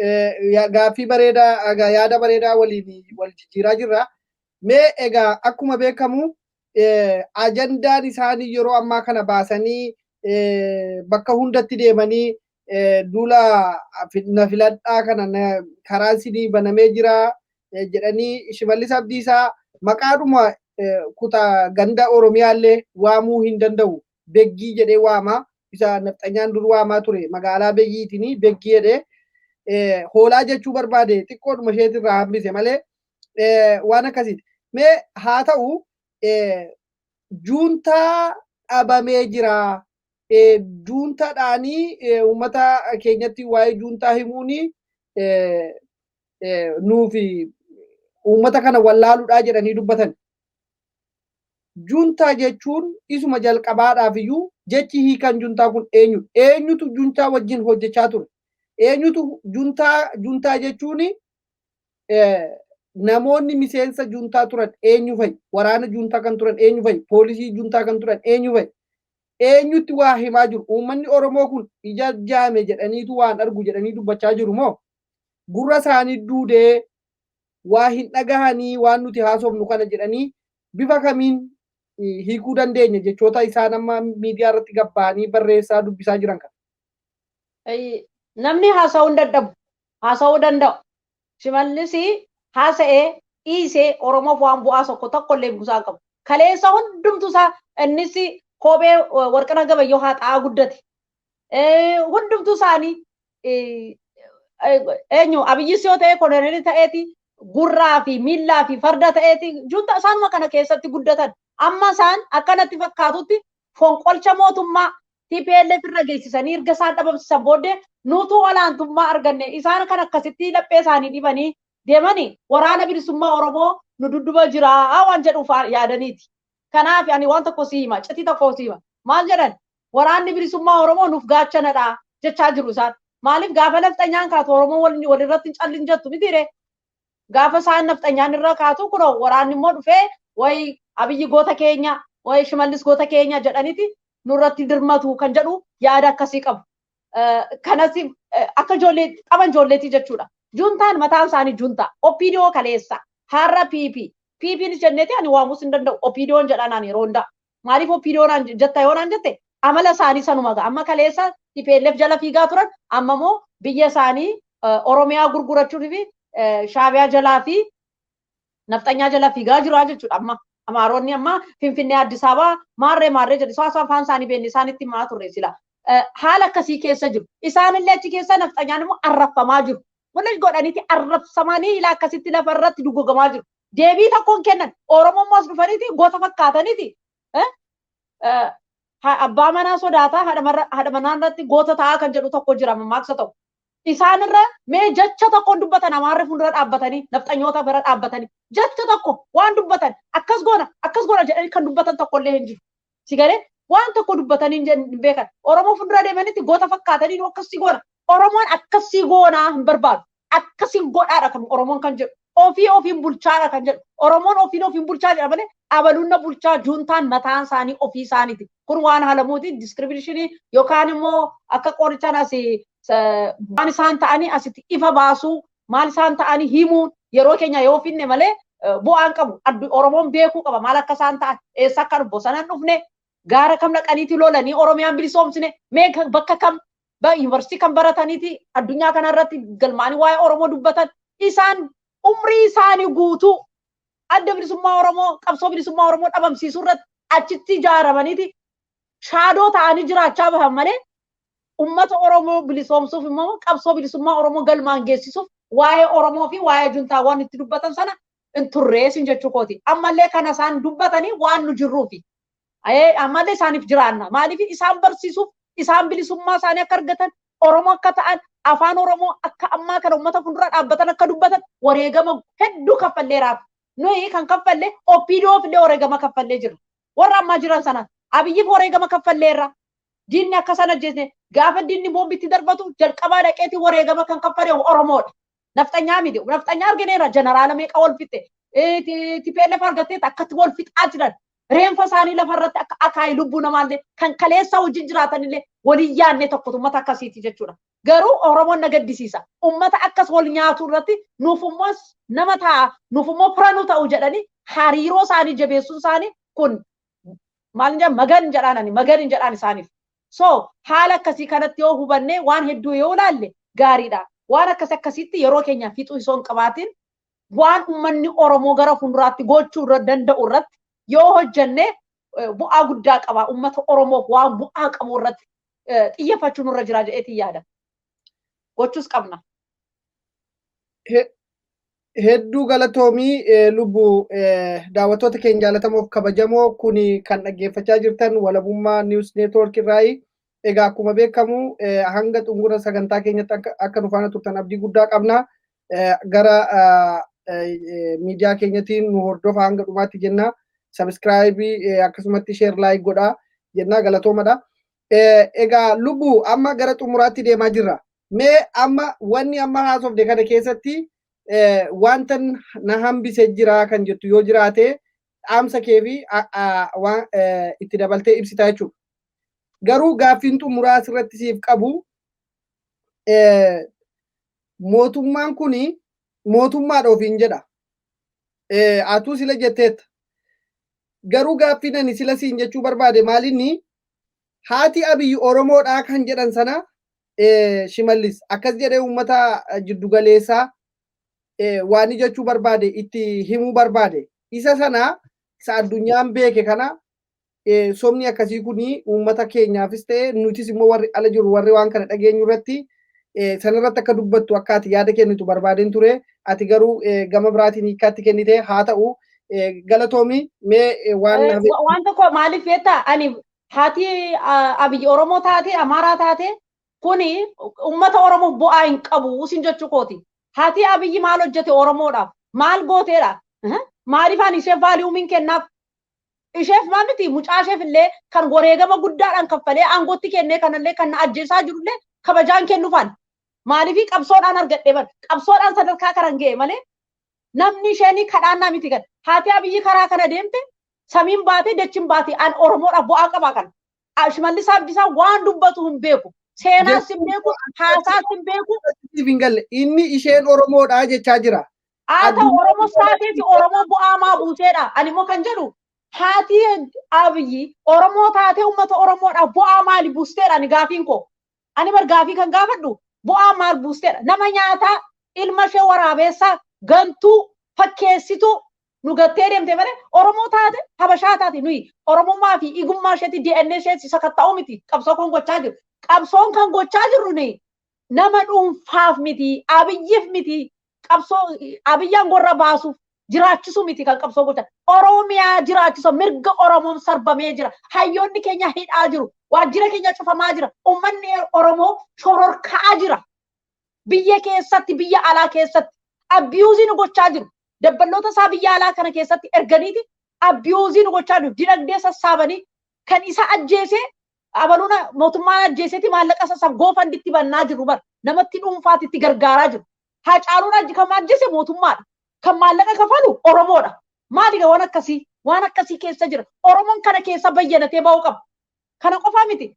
gaaffii bareedaa, yaada bareedaa waliin wal jijjiiraa jirra. Mee egaa akkuma beekamu ajandaan isaanii yeroo ammaa kana baasanii bakka hundatti deemanii duula na filadhaa kana karaan sinii banamee jira jedhanii, Shimallis Abdiisaa maqaadhuma kutaa ganda Oromiyaallee waamuu hin danda'u. Beggii jedhee waama. Isa nafxanyaan dur waamaa ture magaalaa Beggiitiin Beggii jedhee hoolaa jechuu barbaade, xiqqoodhuma isheetirraa hambise malee waan akkasiiti. Mee haa ta'u, juuntaa dhabamee jira. Juuntaadhaanii uummata keenyatti waa'ee juuntaa himuuni nuufi uummata kana wallaaluudhaa jedhanii dubbatan. Juuntaa jechuun isuma jalqabaadhaaf iyyuu jechi hiikan juntaa kun eenyu? Eenyutu juntaa wajjin hojjechaa ture? Eenyutu juntaa? Juntaa jechuun namoonni miseensa juntaa turan eenyu fa'i? Waraana juntaa kan turan eenyu fa'i? Poolisii juntaa kan turan eenyu fa'i? Eenyutti waa himaa jiru? Uummanni Oromoo kun ija jaame jedhaniitu waan argu jedhanii dubbachaa jiru moo? Gurra isaanii duudee waa hin dhagahanii waan nuti haasofnu kana jedhanii, bifa kamiin hiikuu dandeenya jechoota isaan amma miidiyaa irratti gabba'anii barreessaa dubbisaa jiran kana? Namni haasa'uu hin dadhabu. Haasa'uu danda'u. Shimallis haasa'ee dhiisee Oromoof waan bu'aa tokko tokkollee buusaa qabu. Kaleessa hundumtu isaa innis kophee Warqina Gabayyoo haxaa'aa guddate. Hundumtuu isaanii Eenyu Abiyyis yoo ta'e kolonelii ta'eeti, gurraa fi miillaa fi farda ta'eeti, junta isaanuma kana keessatti guddatan. Amma isaan akkanatti fakkaatutti fonqolcha mootummaa TPLF irra geessisanii erga isaan dhabamsiisan booddee nuutu olaantummaa arganne. Isaan kan akkasitti laphee isaanii dhibanii deemanii waraana bilisummaa Oromoo nu dudduba jira waan jedhuuf yaadaniiti. Kanaaf ani waan tokko si hima, citii tokko si hima. Maal jedhan? Waraanni bilisummaa Oromoo nuuf gaachanadha jechaa jiru isaan. Maaliif gaafa nafxanyaan kaatu Oromoo walirratti hin callin jettu mitiire? Gaafa isaan nafxanyaan irra kaatu kunoo waraanni immoo dhufee wayi Abiyyi goota keenya, wayi Shimallis goota keenya jedhaniiti nurratti dirmatu kan jedhu yaada akkasii qabu. Kanas akka ijoollee qaban ijoolleetii jechuudha. Juntaan mataan isaanii junta. OPDO kaleessa. Har'a PP. PPnis jenneeti ani waamus hin danda'u. OPDOn jedhaan ani yeroo hundaa. Maaliif OPDOn jetta yoo naan jette, amala isaanii sanuma ga'a. Amma kaleessa TPLF jala fiigaa turan, amma immoo biyya isaanii Oromiyaa gurgurachuu fi Shaabiyaa jalaa fi nafxanyaa jala fiigaa jira jechuudha amma. Amaaronni amma Finfinnee, Addis Ababaa, maarree maarree jedhu, isaan afaan isaanii beekni isaanitti himaa turre sila. Haala akkasii keessa jiru. Isaanillee achi keessa nafxanyaan immoo arraffamaa jiru. Walli godhaniiti arrabsamanii ilaa akkasitti lafa irratti dugogamaa jiru. Deebii tokkoon kennan. Oromoo immoo as dhufaniiti goota fakkaataniiti. Abbaa manaa sodaataa haadha manaa irratti goota ta'aa kan jedhu tokko jira mammaaksa tokko. Isaanirra mee jecha tokkoon dubbatan, Amaarri fuuldura dhaabbatanii, nafxanyoota bira dhaabbatanii jecha tokko waan dubbatan, akkas goona akkas goona jedhanii kan dubbatan tokko illee hin jiru. Si galee, waan tokko dubbatanii hin beekan. Oromoo fuuldura deemanitti goota fakkaatanii akkasii goona. Oromoon akkasii goonaa hin barbaadu. Akkasiin godhaadha kan Oromoon kan jedhu. Ofii ofiin bulchaadha kan jedhu. Oromoon ofiin ofiin bulchaa jedha malee abaluunna bulchaa juuntaan mataan isaanii ofii isaaniiti. Kun waan halamuuti, description yookaan immoo akka qorichaan asii waan isaan ta'anii asitti ifa baasuu, maal isaan ta'anii himuun yeroo keenya yoo finne malee bu'aan qabu. Oromoon beekuu qaba maal akka isaan ta'an, eessa akka bosona dhufne, gaara kam dhaqaniiti lolanii Oromiyaan bilisoomsine, mee bakka kam yuunivarsiitii kan barataniiti addunyaa kanarratti galmaanii waa'ee Oromoo dubbatan. Isaan umrii isaanii guutuu adda bilisummaa Oromoo, qabsoo bilisummaa Oromoo dhabamsiisuu irratti achitti ijaaramaniiti shadow ta'anii jiraachaa bahan malee ummata Oromoo bilisoomsuuf immoo qabsoo bilisummaa Oromoo galmaan geessisuuf waa'ee Oromoo fi waa'ee juntaa waan itti dubbatan sana hin turreessin jechuu kooti. Ammallee kana isaan dubbatanii waan nu jirruufi. Ammallee isaaniif jiraanna. Maaliif isaan barsiisuuf, isaan bilisummaa isaanii akka argatan, Oromoo akka ta'an, afaan Oromoo akka ammaa kana uummata fuuldura dhaabbatan akka dubbatan wareegama hedduu kaffalleeraaf. Nuyi kan kaffalle OPDOf illee wareegama kaffallee jirra. Warra ammaa jiran sana Abiyyiif wareegama kaffalleerra. Diinni akka sana ajjeesne, gaafa diinni boombitti darbatu jalqabaa dhaqeeti wareegama kan kaffale Oromoodha. Nafxanyaa miti. Nafxanyaa argineera, jeneraala meeqa wal fixxe. TPLF argattee akkatti wal fixaa jiran. Reenfa isaanii lafarratti akka akaayii lubbuu namaallee kan kaleessa wajjin jiraatanillee waliin yaadne tokkotu uummata akkasiiti jechuudha. Garuu Oromoon na gaddisiisa. Uummata akkas wal nyaatu irratti nuuf immoo nama ta'a, nuuf immoo fira nu ta'u jedhanii hariiroo isaanii jabeessuun isaanii kun maal jedhan, magan jedhaan, ani magan hin jedhaan isaaniif. So haala akkasii kanatti yoo hubanne, waan hedduu yoo ilaalle gaariidha. Waan akkas akkasitti yeroo keenya fixuu osoo hin qabaatin, waan uummanni Oromoo gara fuulduraatti gochuu irra danda'u irratti yoo hojjenne bu'aa guddaa qaba. Uummata Oromoof waan bu'aa qabu irratti xiyyeeffachuu nurra jira jedheetiin yaada. Gochuus qabna. Hedduu galatoomii lubbuu. Daawwattoota keenya jaallatamoof kabajamoo, kuni kan dhaggeeffachaa jirtan Walabummaa News Network irraayi. Egaa akkuma beekamu hanga xumura sagantaa keenyatti akka nu faana turtan abdii guddaa qabna. Gara miidiyaa keenyatiin nu hordofa hanga dhumaatti jenna. Subscribe, akkasumatti share, like godhaa jenna, galatoomadha. Egaa lubbuu, amma gara xumuraatti deemaa jirra. Mee amma wanni amma haasofne kana keessatti wanta na hambise jira kan jettu yoo jiraate, dhaamsa kee fi waan itti dabaltee ibsitaa jechuudha. Garuu gaaffiin xumuraa asirratti siif qabu, mootummaan kuni mootummaadha ofiin jedha. Atuu sila jetteetta. Garuu gaaffiin ani sila siin jechuu barbaade maalinni, haati Abiyyi Oromoodhaa kan jedhan sana, Shimallis akkas jedhee uummata jiddugaleessaa waan jechuu barbaade, itti himuu barbaade, isa sana isa addunyaan beeke kana, sobni akkasii kuni uummata keenyaafis ta'e nutis immoo warri ala jiru, warri waan kana dhageenyu irratti Sanarratti akka dubbattu, akka ati yaada kennitu barbaadeen ture. Ati garuu gama biraatiin hiikkaatti kennite. Haa ta'u, galatoomi. Mee waan Waan tokko, maaliif beektaa, ani haati Abiyyi Oromoo taate, Amaaraa taate, kuni uummata Oromoof bu'aa hin qabu sin jechuu kooti. Haati Abiyyi maal hojjete Oromoodhaaf? Maal gooteedha? Maaliif ani isheef value min kennaaf? Isheef maa miti, mucaa isheef illee kan wareegama guddaadhaan kaffalee aangootti kennee kanallee kan na ajjeesaa jirullee kabajaan kennuufaan. Maaliif qabsoodhaan argadhe bar, qabsoodhaan sadarkaa kanan ga'e malee namni isheen kadhaannaa miti kan. Haati Abiyyi karaa kana deemte, samiin baate, dachiin baate, an Oromoodhaaf bu'aa qabaa kana. Shimallis Abdiisaa waan dubbatu hin beeku. Seenaas hin beeku, haasaas hin beeku. Hin galle, inni isheen Oromoodha jechaa jira. Haa ta'u, Oromoo taateeti Oromoo bu'aa maa buuteedha. Ani immoo kan jedhu, haati Abiyyi Oromoo taatee uummata Oromoodhaaf bu'aa maali buusteedha ani gaafiin koo. Ani bar gaafii kan gaafadhu, bu'aa maal buusteedha. Nama nyaataa, ilma ishee waraabeessaa, gantuu, fakkeessituu nu gattee deemte malee, Oromoo taate, Habashaa taate, nuyi Oromummaa fi igummaa isheetti DNA isheetti sakatta'uu miti qabsoo kan gochaa jiru. Qabsoon kan gochaa jirru nuyi nama dhuunfaaf miti, Abiyyiif miti, qabsoo Abiyyaan gorra baasuuf jiraachisuu miti kan qabsoo gochaa. Oromiyaa jiraachisu, mirga Oromoon sarbamee jira. Hayyoonni keenya hidhaa jiru. Waajjira keenya cufamaa jira. Uummanni Oromoo shororkaa jira. Biyya keessatti, biyya alaa keessatti abuse nu gochaa jiru. Dabballoota isaa biyya alaa kana keessatti erganiiti abuse nu gochaa jiru. Dinagdee sassaabanii kan isa ajjeesee abaluuna mootummaan ajjeeseeti maallaqa sassaab GoFundMeitti bannaa jiru bar, namatti dhuunfaatti itti gargaaraa jiru. Haacaaluun kan ajjeese mootummaadha. Kan maallaqa kafalu Oromoodha. Maali waan akkasii? Waan akkasii keessa jira. Oromoon kana keessa bayyanatee ba'uu qaba. Kana qofaa miti.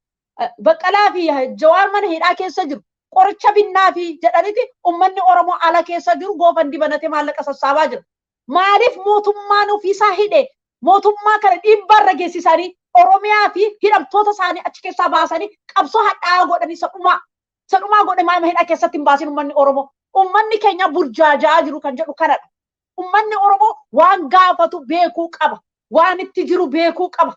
Baqqalaa fi Jawaar mana hidhaa keessa jiru. Qoricha binnaa fi jedhaniiti uummanni Oromoo ala keessa jiru GoFundMe banatee maallaqa sassaabaa jira. Maaliif mootummaan ofiisaa hidhe, mootummaa kana dhiibbaarra geessisanii, Oromiyaa fi hidhamtoota isaanii achi keessaa baasanii, qabsoo hadhaa'aa godhanii, sadhumaa sadhumaa godhe maama hidhaa keessatti hin baasin uummanni Oromoo? Uummanni keenya burjaaja'aa jiru kan jedhu kanadha. Uummanni Oromoo waan gaafatu beekuu qaba. Waan itti jiru beekuu qaba.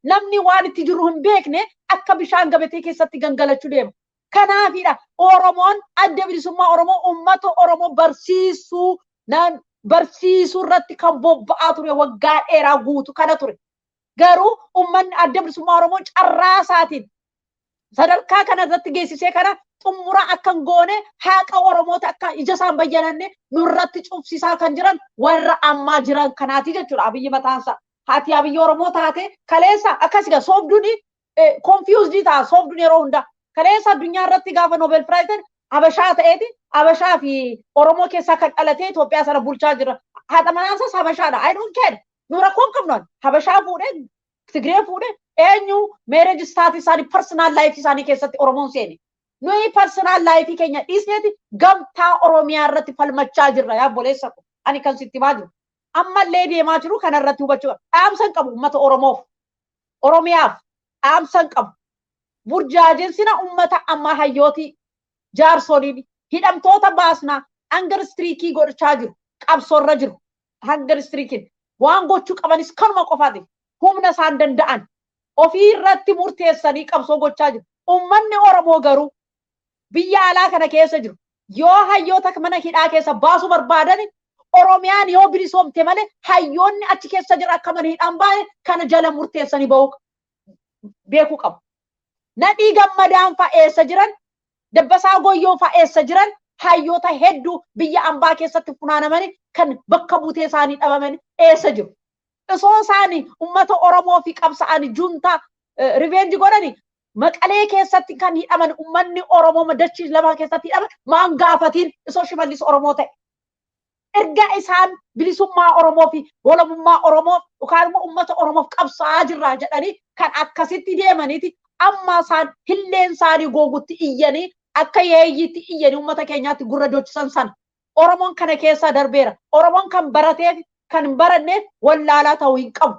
Namni waan itti jiru hin beekne akka bishaan gabatee keessatti gangalachuu deema. Kanaafidha Oromoon, Adda Bilisummaa Oromoo uummata Oromoo barsiisuu naan barsiisuu irratti kan bobba'aa ture waggaa dheeraa guutu kana ture. Garuu uummanni, Adda Bilisummaa Oromoo carraa isaatiin sadarkaa kana irratti geessisee kana xumura akka hin goone, haqa Oromoota akka ija isaan bayyananne nurratti cufsisaa kan jiran warra ammaa jiran kanaati jechuudha Abiyyi mataansaa. Haati Abiyyi Oromoo taate kaleessa akkas egaa soobduun confused ta'a, soobduun yeroo hundaa. Kaleessa addunyaa irratti gaafa Nobel Prize Habashaa ta'eeti, Habashaa fi Oromoo keessaa kan dhalatee Itoophiyaa sana bulchaa jira. Haadha manaansaas Habashaadha. I don't care. Nu rakkoon qabnu Habashaa fuudhee, Tigree fuudhee, eenyu marriage status isaanii, personal life isaanii keessatti Oromoon seene. Nuyi personal life keenya dhiisneeti gamtaa Oromiyaa irratti falmachaa jirra, yaa obboleessa ko. Ani kan sitti himaa jiru. Ammallee deemaa jiru kana irratti hubachuu qaba. Dhaamsa hin qabu uummata Oromoof. Oromiyaaf dhaamsa hin qabu. Burjaajinsina uummata ammaa, hayyootii, jaarsoliin hidhamtoota baasnaa, hunger strike godhachaa jiru. Qabsoorra jiru. Hunger strikeiin waan gochuu qabanis kanuma qofaati. Humna isaan danda'an ofii irratti murteessanii qabsoo gochaa jiru. Uummanni Oromoo garuu biyya alaa kana keessa jiru yoo hayyoota mana hidhaa keessa baasuu barbaadan, Oromiyaan yoo bilisoomte malee hayyoonni achi keessa jira akka mana hidhaan baane kana jala murteessanii bahuu beekuu qabu. Nadhii Gammadaan fa'a eessa jiran? Dabbasaa Goyyoo fa'a eessa jiran? Hayyoota hedduu biyya ambaa keessatti funaanamanii kan bakka buutee isaanii dhabaman eessa jiru? Osoo isaanii uummata Oromoo fi qabsa'anii juntaa revenge godhani, Maqalee keessatti kan hidhaman, uummanni Oromoo dachii lama keessatti hidhaman maan gaafatiin osoo Shimallis Oromoo ta'e? Erga isaan bilisummaa Oromoo fi walabummaa Oromoo yookaan immoo uummata Oromoof qabsaa'aa jirra jedhanii kan akkasitti deemaniiti, amma isaan hilleen isaanii googutti iyyanii, akka yeeyyiitti iyyanii uummata keenyaatti gurra dochisan sana. Oromoon kana keessa darbeera. Oromoon kan barateef kan hin baranneef wallaalaa ta'uu hin qabu.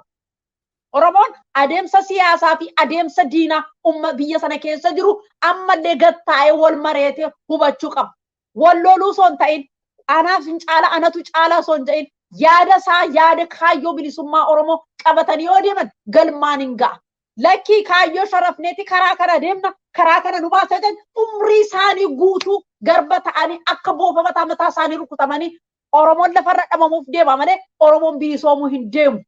Oromoon adeemsa siyaasaa fi adeemsa diinaa umma biyya sana keessa jiru ammallee gad taa'ee wal mareetee hubachuu qaba. Wal loluu osoo hin ta'in, anaaf hin caala, anatu caalaa osoo hin ta'in, yaada isaa, yaada kaayyoo bilisummaa Oromoo qabatanii yoo deeman galmaan hin ga'a. Lakkii kaayyoo sharafneeti karaa kana deemna, karaa kana nu baasa jedhan, umrii isaanii guutuu garba ta'anii akka boofa mataa mataa isaanii rukutamanii Oromoon lafarra dhamamuuf deema malee Oromoon bilisoomuu hin deemu.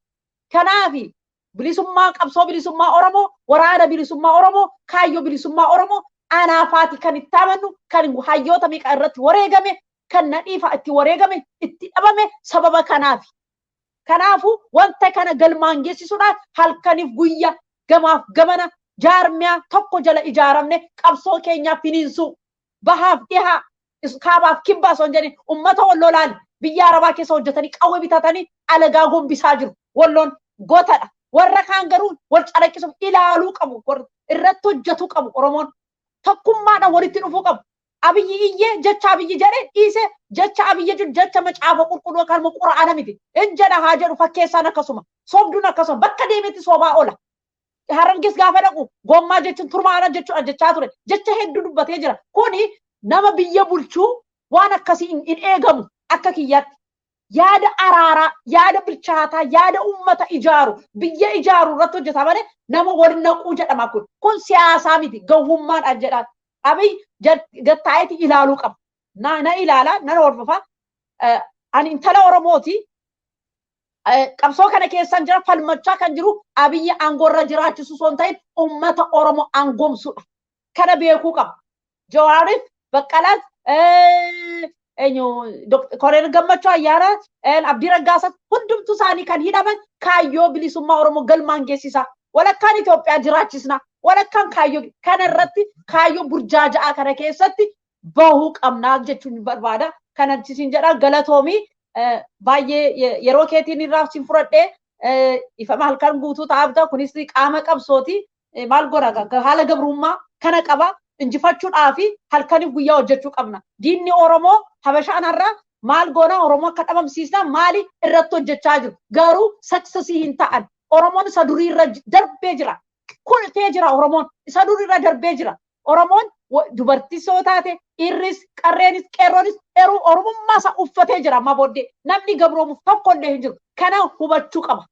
Kanaafi bilisummaa, qabsoo bilisummaa Oromoo, waraana bilisummaa Oromoo, kaayyoo bilisummaa Oromoo anaafaati kan itti amannu, kan hayyoota meeqa irratti wareegame, kan nadhiifa itti wareegame, itti dhabame sababa kanaafi. Kanaafuu wanta kana galmaan geessisuudhaaf halkaniif guyya gamaaf gamana jaarmiyaa tokko jala ijaaramne qabsoo keenyaa finiinsuu, bahaaf dhihaa, kaabaaf kibbaa osoo hin jedhin. Ummata Walloo laali, biyya Arabaa keessa hojjetanii qawwee bitatanii alagaa gombisaa jiru. Walloon gotadha. Warra kaan garuu wal calaqqisuuf ilaaluu qabu, irratti hojjetuu qabu. Oromoon tokkummaadhaan walitti dhufuu qabu. Abiyyi iyyee jecha Abiyyi jedhe dhiise, jecha Abiyyi jechuun jecha macaafa qulqulluu kan qura'aana miti. In jedha haa jedhu, fakkeessaan akkasuma, sobduun akkasuma, bakka deemetti sobaa oola. Harargees gaafa dhaqu gommaa jechuun turmaana jechuudha jechaa ture. Jecha hedduu dubbatee jira. Kuni nama biyya bulchuu waan akkasii hin eegamu akka kiyyaatti. Yaada araaraa, yaada bilchaataa, yaada uummata ijaaru, biyya ijaaru irratti hojjeta malee nama wal naquu jedhama kun. Kun siyaasaa miti, gowwummaadhaan jedha. Abiy gattaa'eeti ilaaluu qaba. Na ilaala, nan hordofa. Ani intala Oromooti. Qabsoo kana keessan jira, falmachaa kan jiru Abiyyi aangoorra jiraachisu osoo hin ta'in uummata Oromoo aangoomsuudha. Kana beekuu qaba. Jawaariif Baqqalaas, eenyu, Koloneel Gammachuu Ayyaana, Abdii Raggaasaa, hundumtu isaanii kan hidhaman kaayyoo bilisummaa Oromoo galmaan geessisaa. Walakkaan Itoophiyaa jiraachisna. Walakkaan kaayyoo kana irratti, kaayyoo burjaaja'aa kana keessatti bahuu qabnaa jechuun barbaada. Kana siin jedha, galatoomii baay'ee yeroo keetiin irraa siin fudhadhee, ifama, halkan guutuu ta'aa. Kunis qaama qabsooti. Maal godha, haala gabrummaa kana qaba injifachuudhaa fi halkaniif guyyaa hojjechuu qabna. Diinni Oromoo Habashaan har'a maal goona, Oromoo akka dhabamsiisna maali irratti hojjechaa jiru. Garuu success hin ta'an. Oromoon isa durii irra darbee jira. Kultee jira, Oromoon isa durii irra darbee jira. Oromoon dubartii soo taate, dhiirris, qarreenis, qeerroonis eruu Oromummaa isaa uffatee jira amma booddee. Namni gabroomuuf tokko illee hin jiru. Kana hubachuu qaba.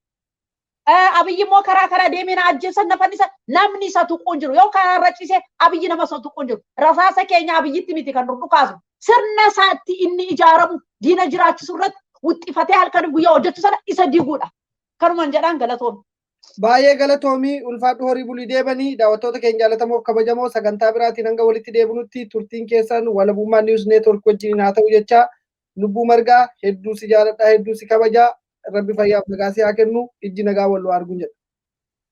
Abiyyi immoo karaa karaa deemee na ajjeesan, na fannisa, namni isa tuquu hin jiru. Yoo karaa irra ciise Abiyyi nama isa tuquu hin jiru. Rasaasa keenya Abiyyitti miti kan dhukaasu. Sirna isaatti inni ijaaramu diina jiraachisu irratti wuxxifatee halkan guyyaa hojjechuu sana isa diiguudha. Kanumaan jedhaan, galatoomii. Baay'ee galatoomii, ulfaadhu, horii bulii deebanii. Daawwattoota keenya jaalatamoo, kabajamoo, sagantaa biraatiin hanga walitti deebinutti turtiin keessan Walabummaa News Network wajjin haa ta'u jecha, lubbuu margaa, hedduu si jaaladha, hedduu si kabajaa. Rabbi fayyaaf nagaa si haa kennu, ijji nagaa wal arguun jedha.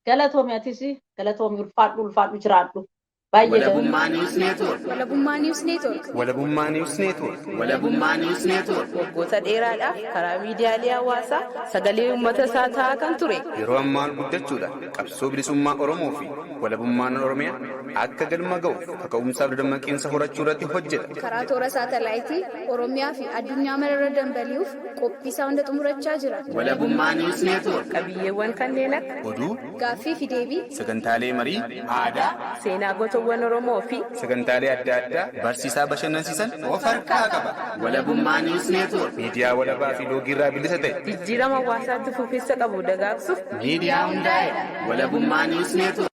Galatoomi, atis galatoomi, ulfaadhu, ulfaadhu, jiraadhu. Baay'ee. Walabummaa News Network. Walabummaa News Network. Walabummaa News Network. Walabummaa News Network. Waggoota dheeraadhaaf karaa miidiyaalee hawaasaa sagalee uummata isaa ta'aa kan ture. Yeroo ammaa guddachuudhaan qabsoo bilisummaa Oromoo fi walabummaan Oromiyaa akka galma ga'uuf kaka'umsaaf dadammaqiinsa horachuu irratti hojjeta. Karaa toora saatalaayitii Oromiyaa fi addunyaa mararra dambali'uuf qophii isaa hunda xumurachaa jira. Walabummaa News Network. Qabiyyeewwan kanneen akka oduu, gaaffii fi deebii, sagantaalee marii, aadaa, seenaa gootowwan Oromoo fi sagantaalee adda addaa barsiisaa bashannansiisan of harkaa qaba. Walabummaa News Network. Miidiyaa walabaa fi loogiirraa bilisa ta'e. Jijjiirama hawaasaatti fufiinsa qabu dagaagsuuf miidiyaa hundaa'e. Walabummaa News Network.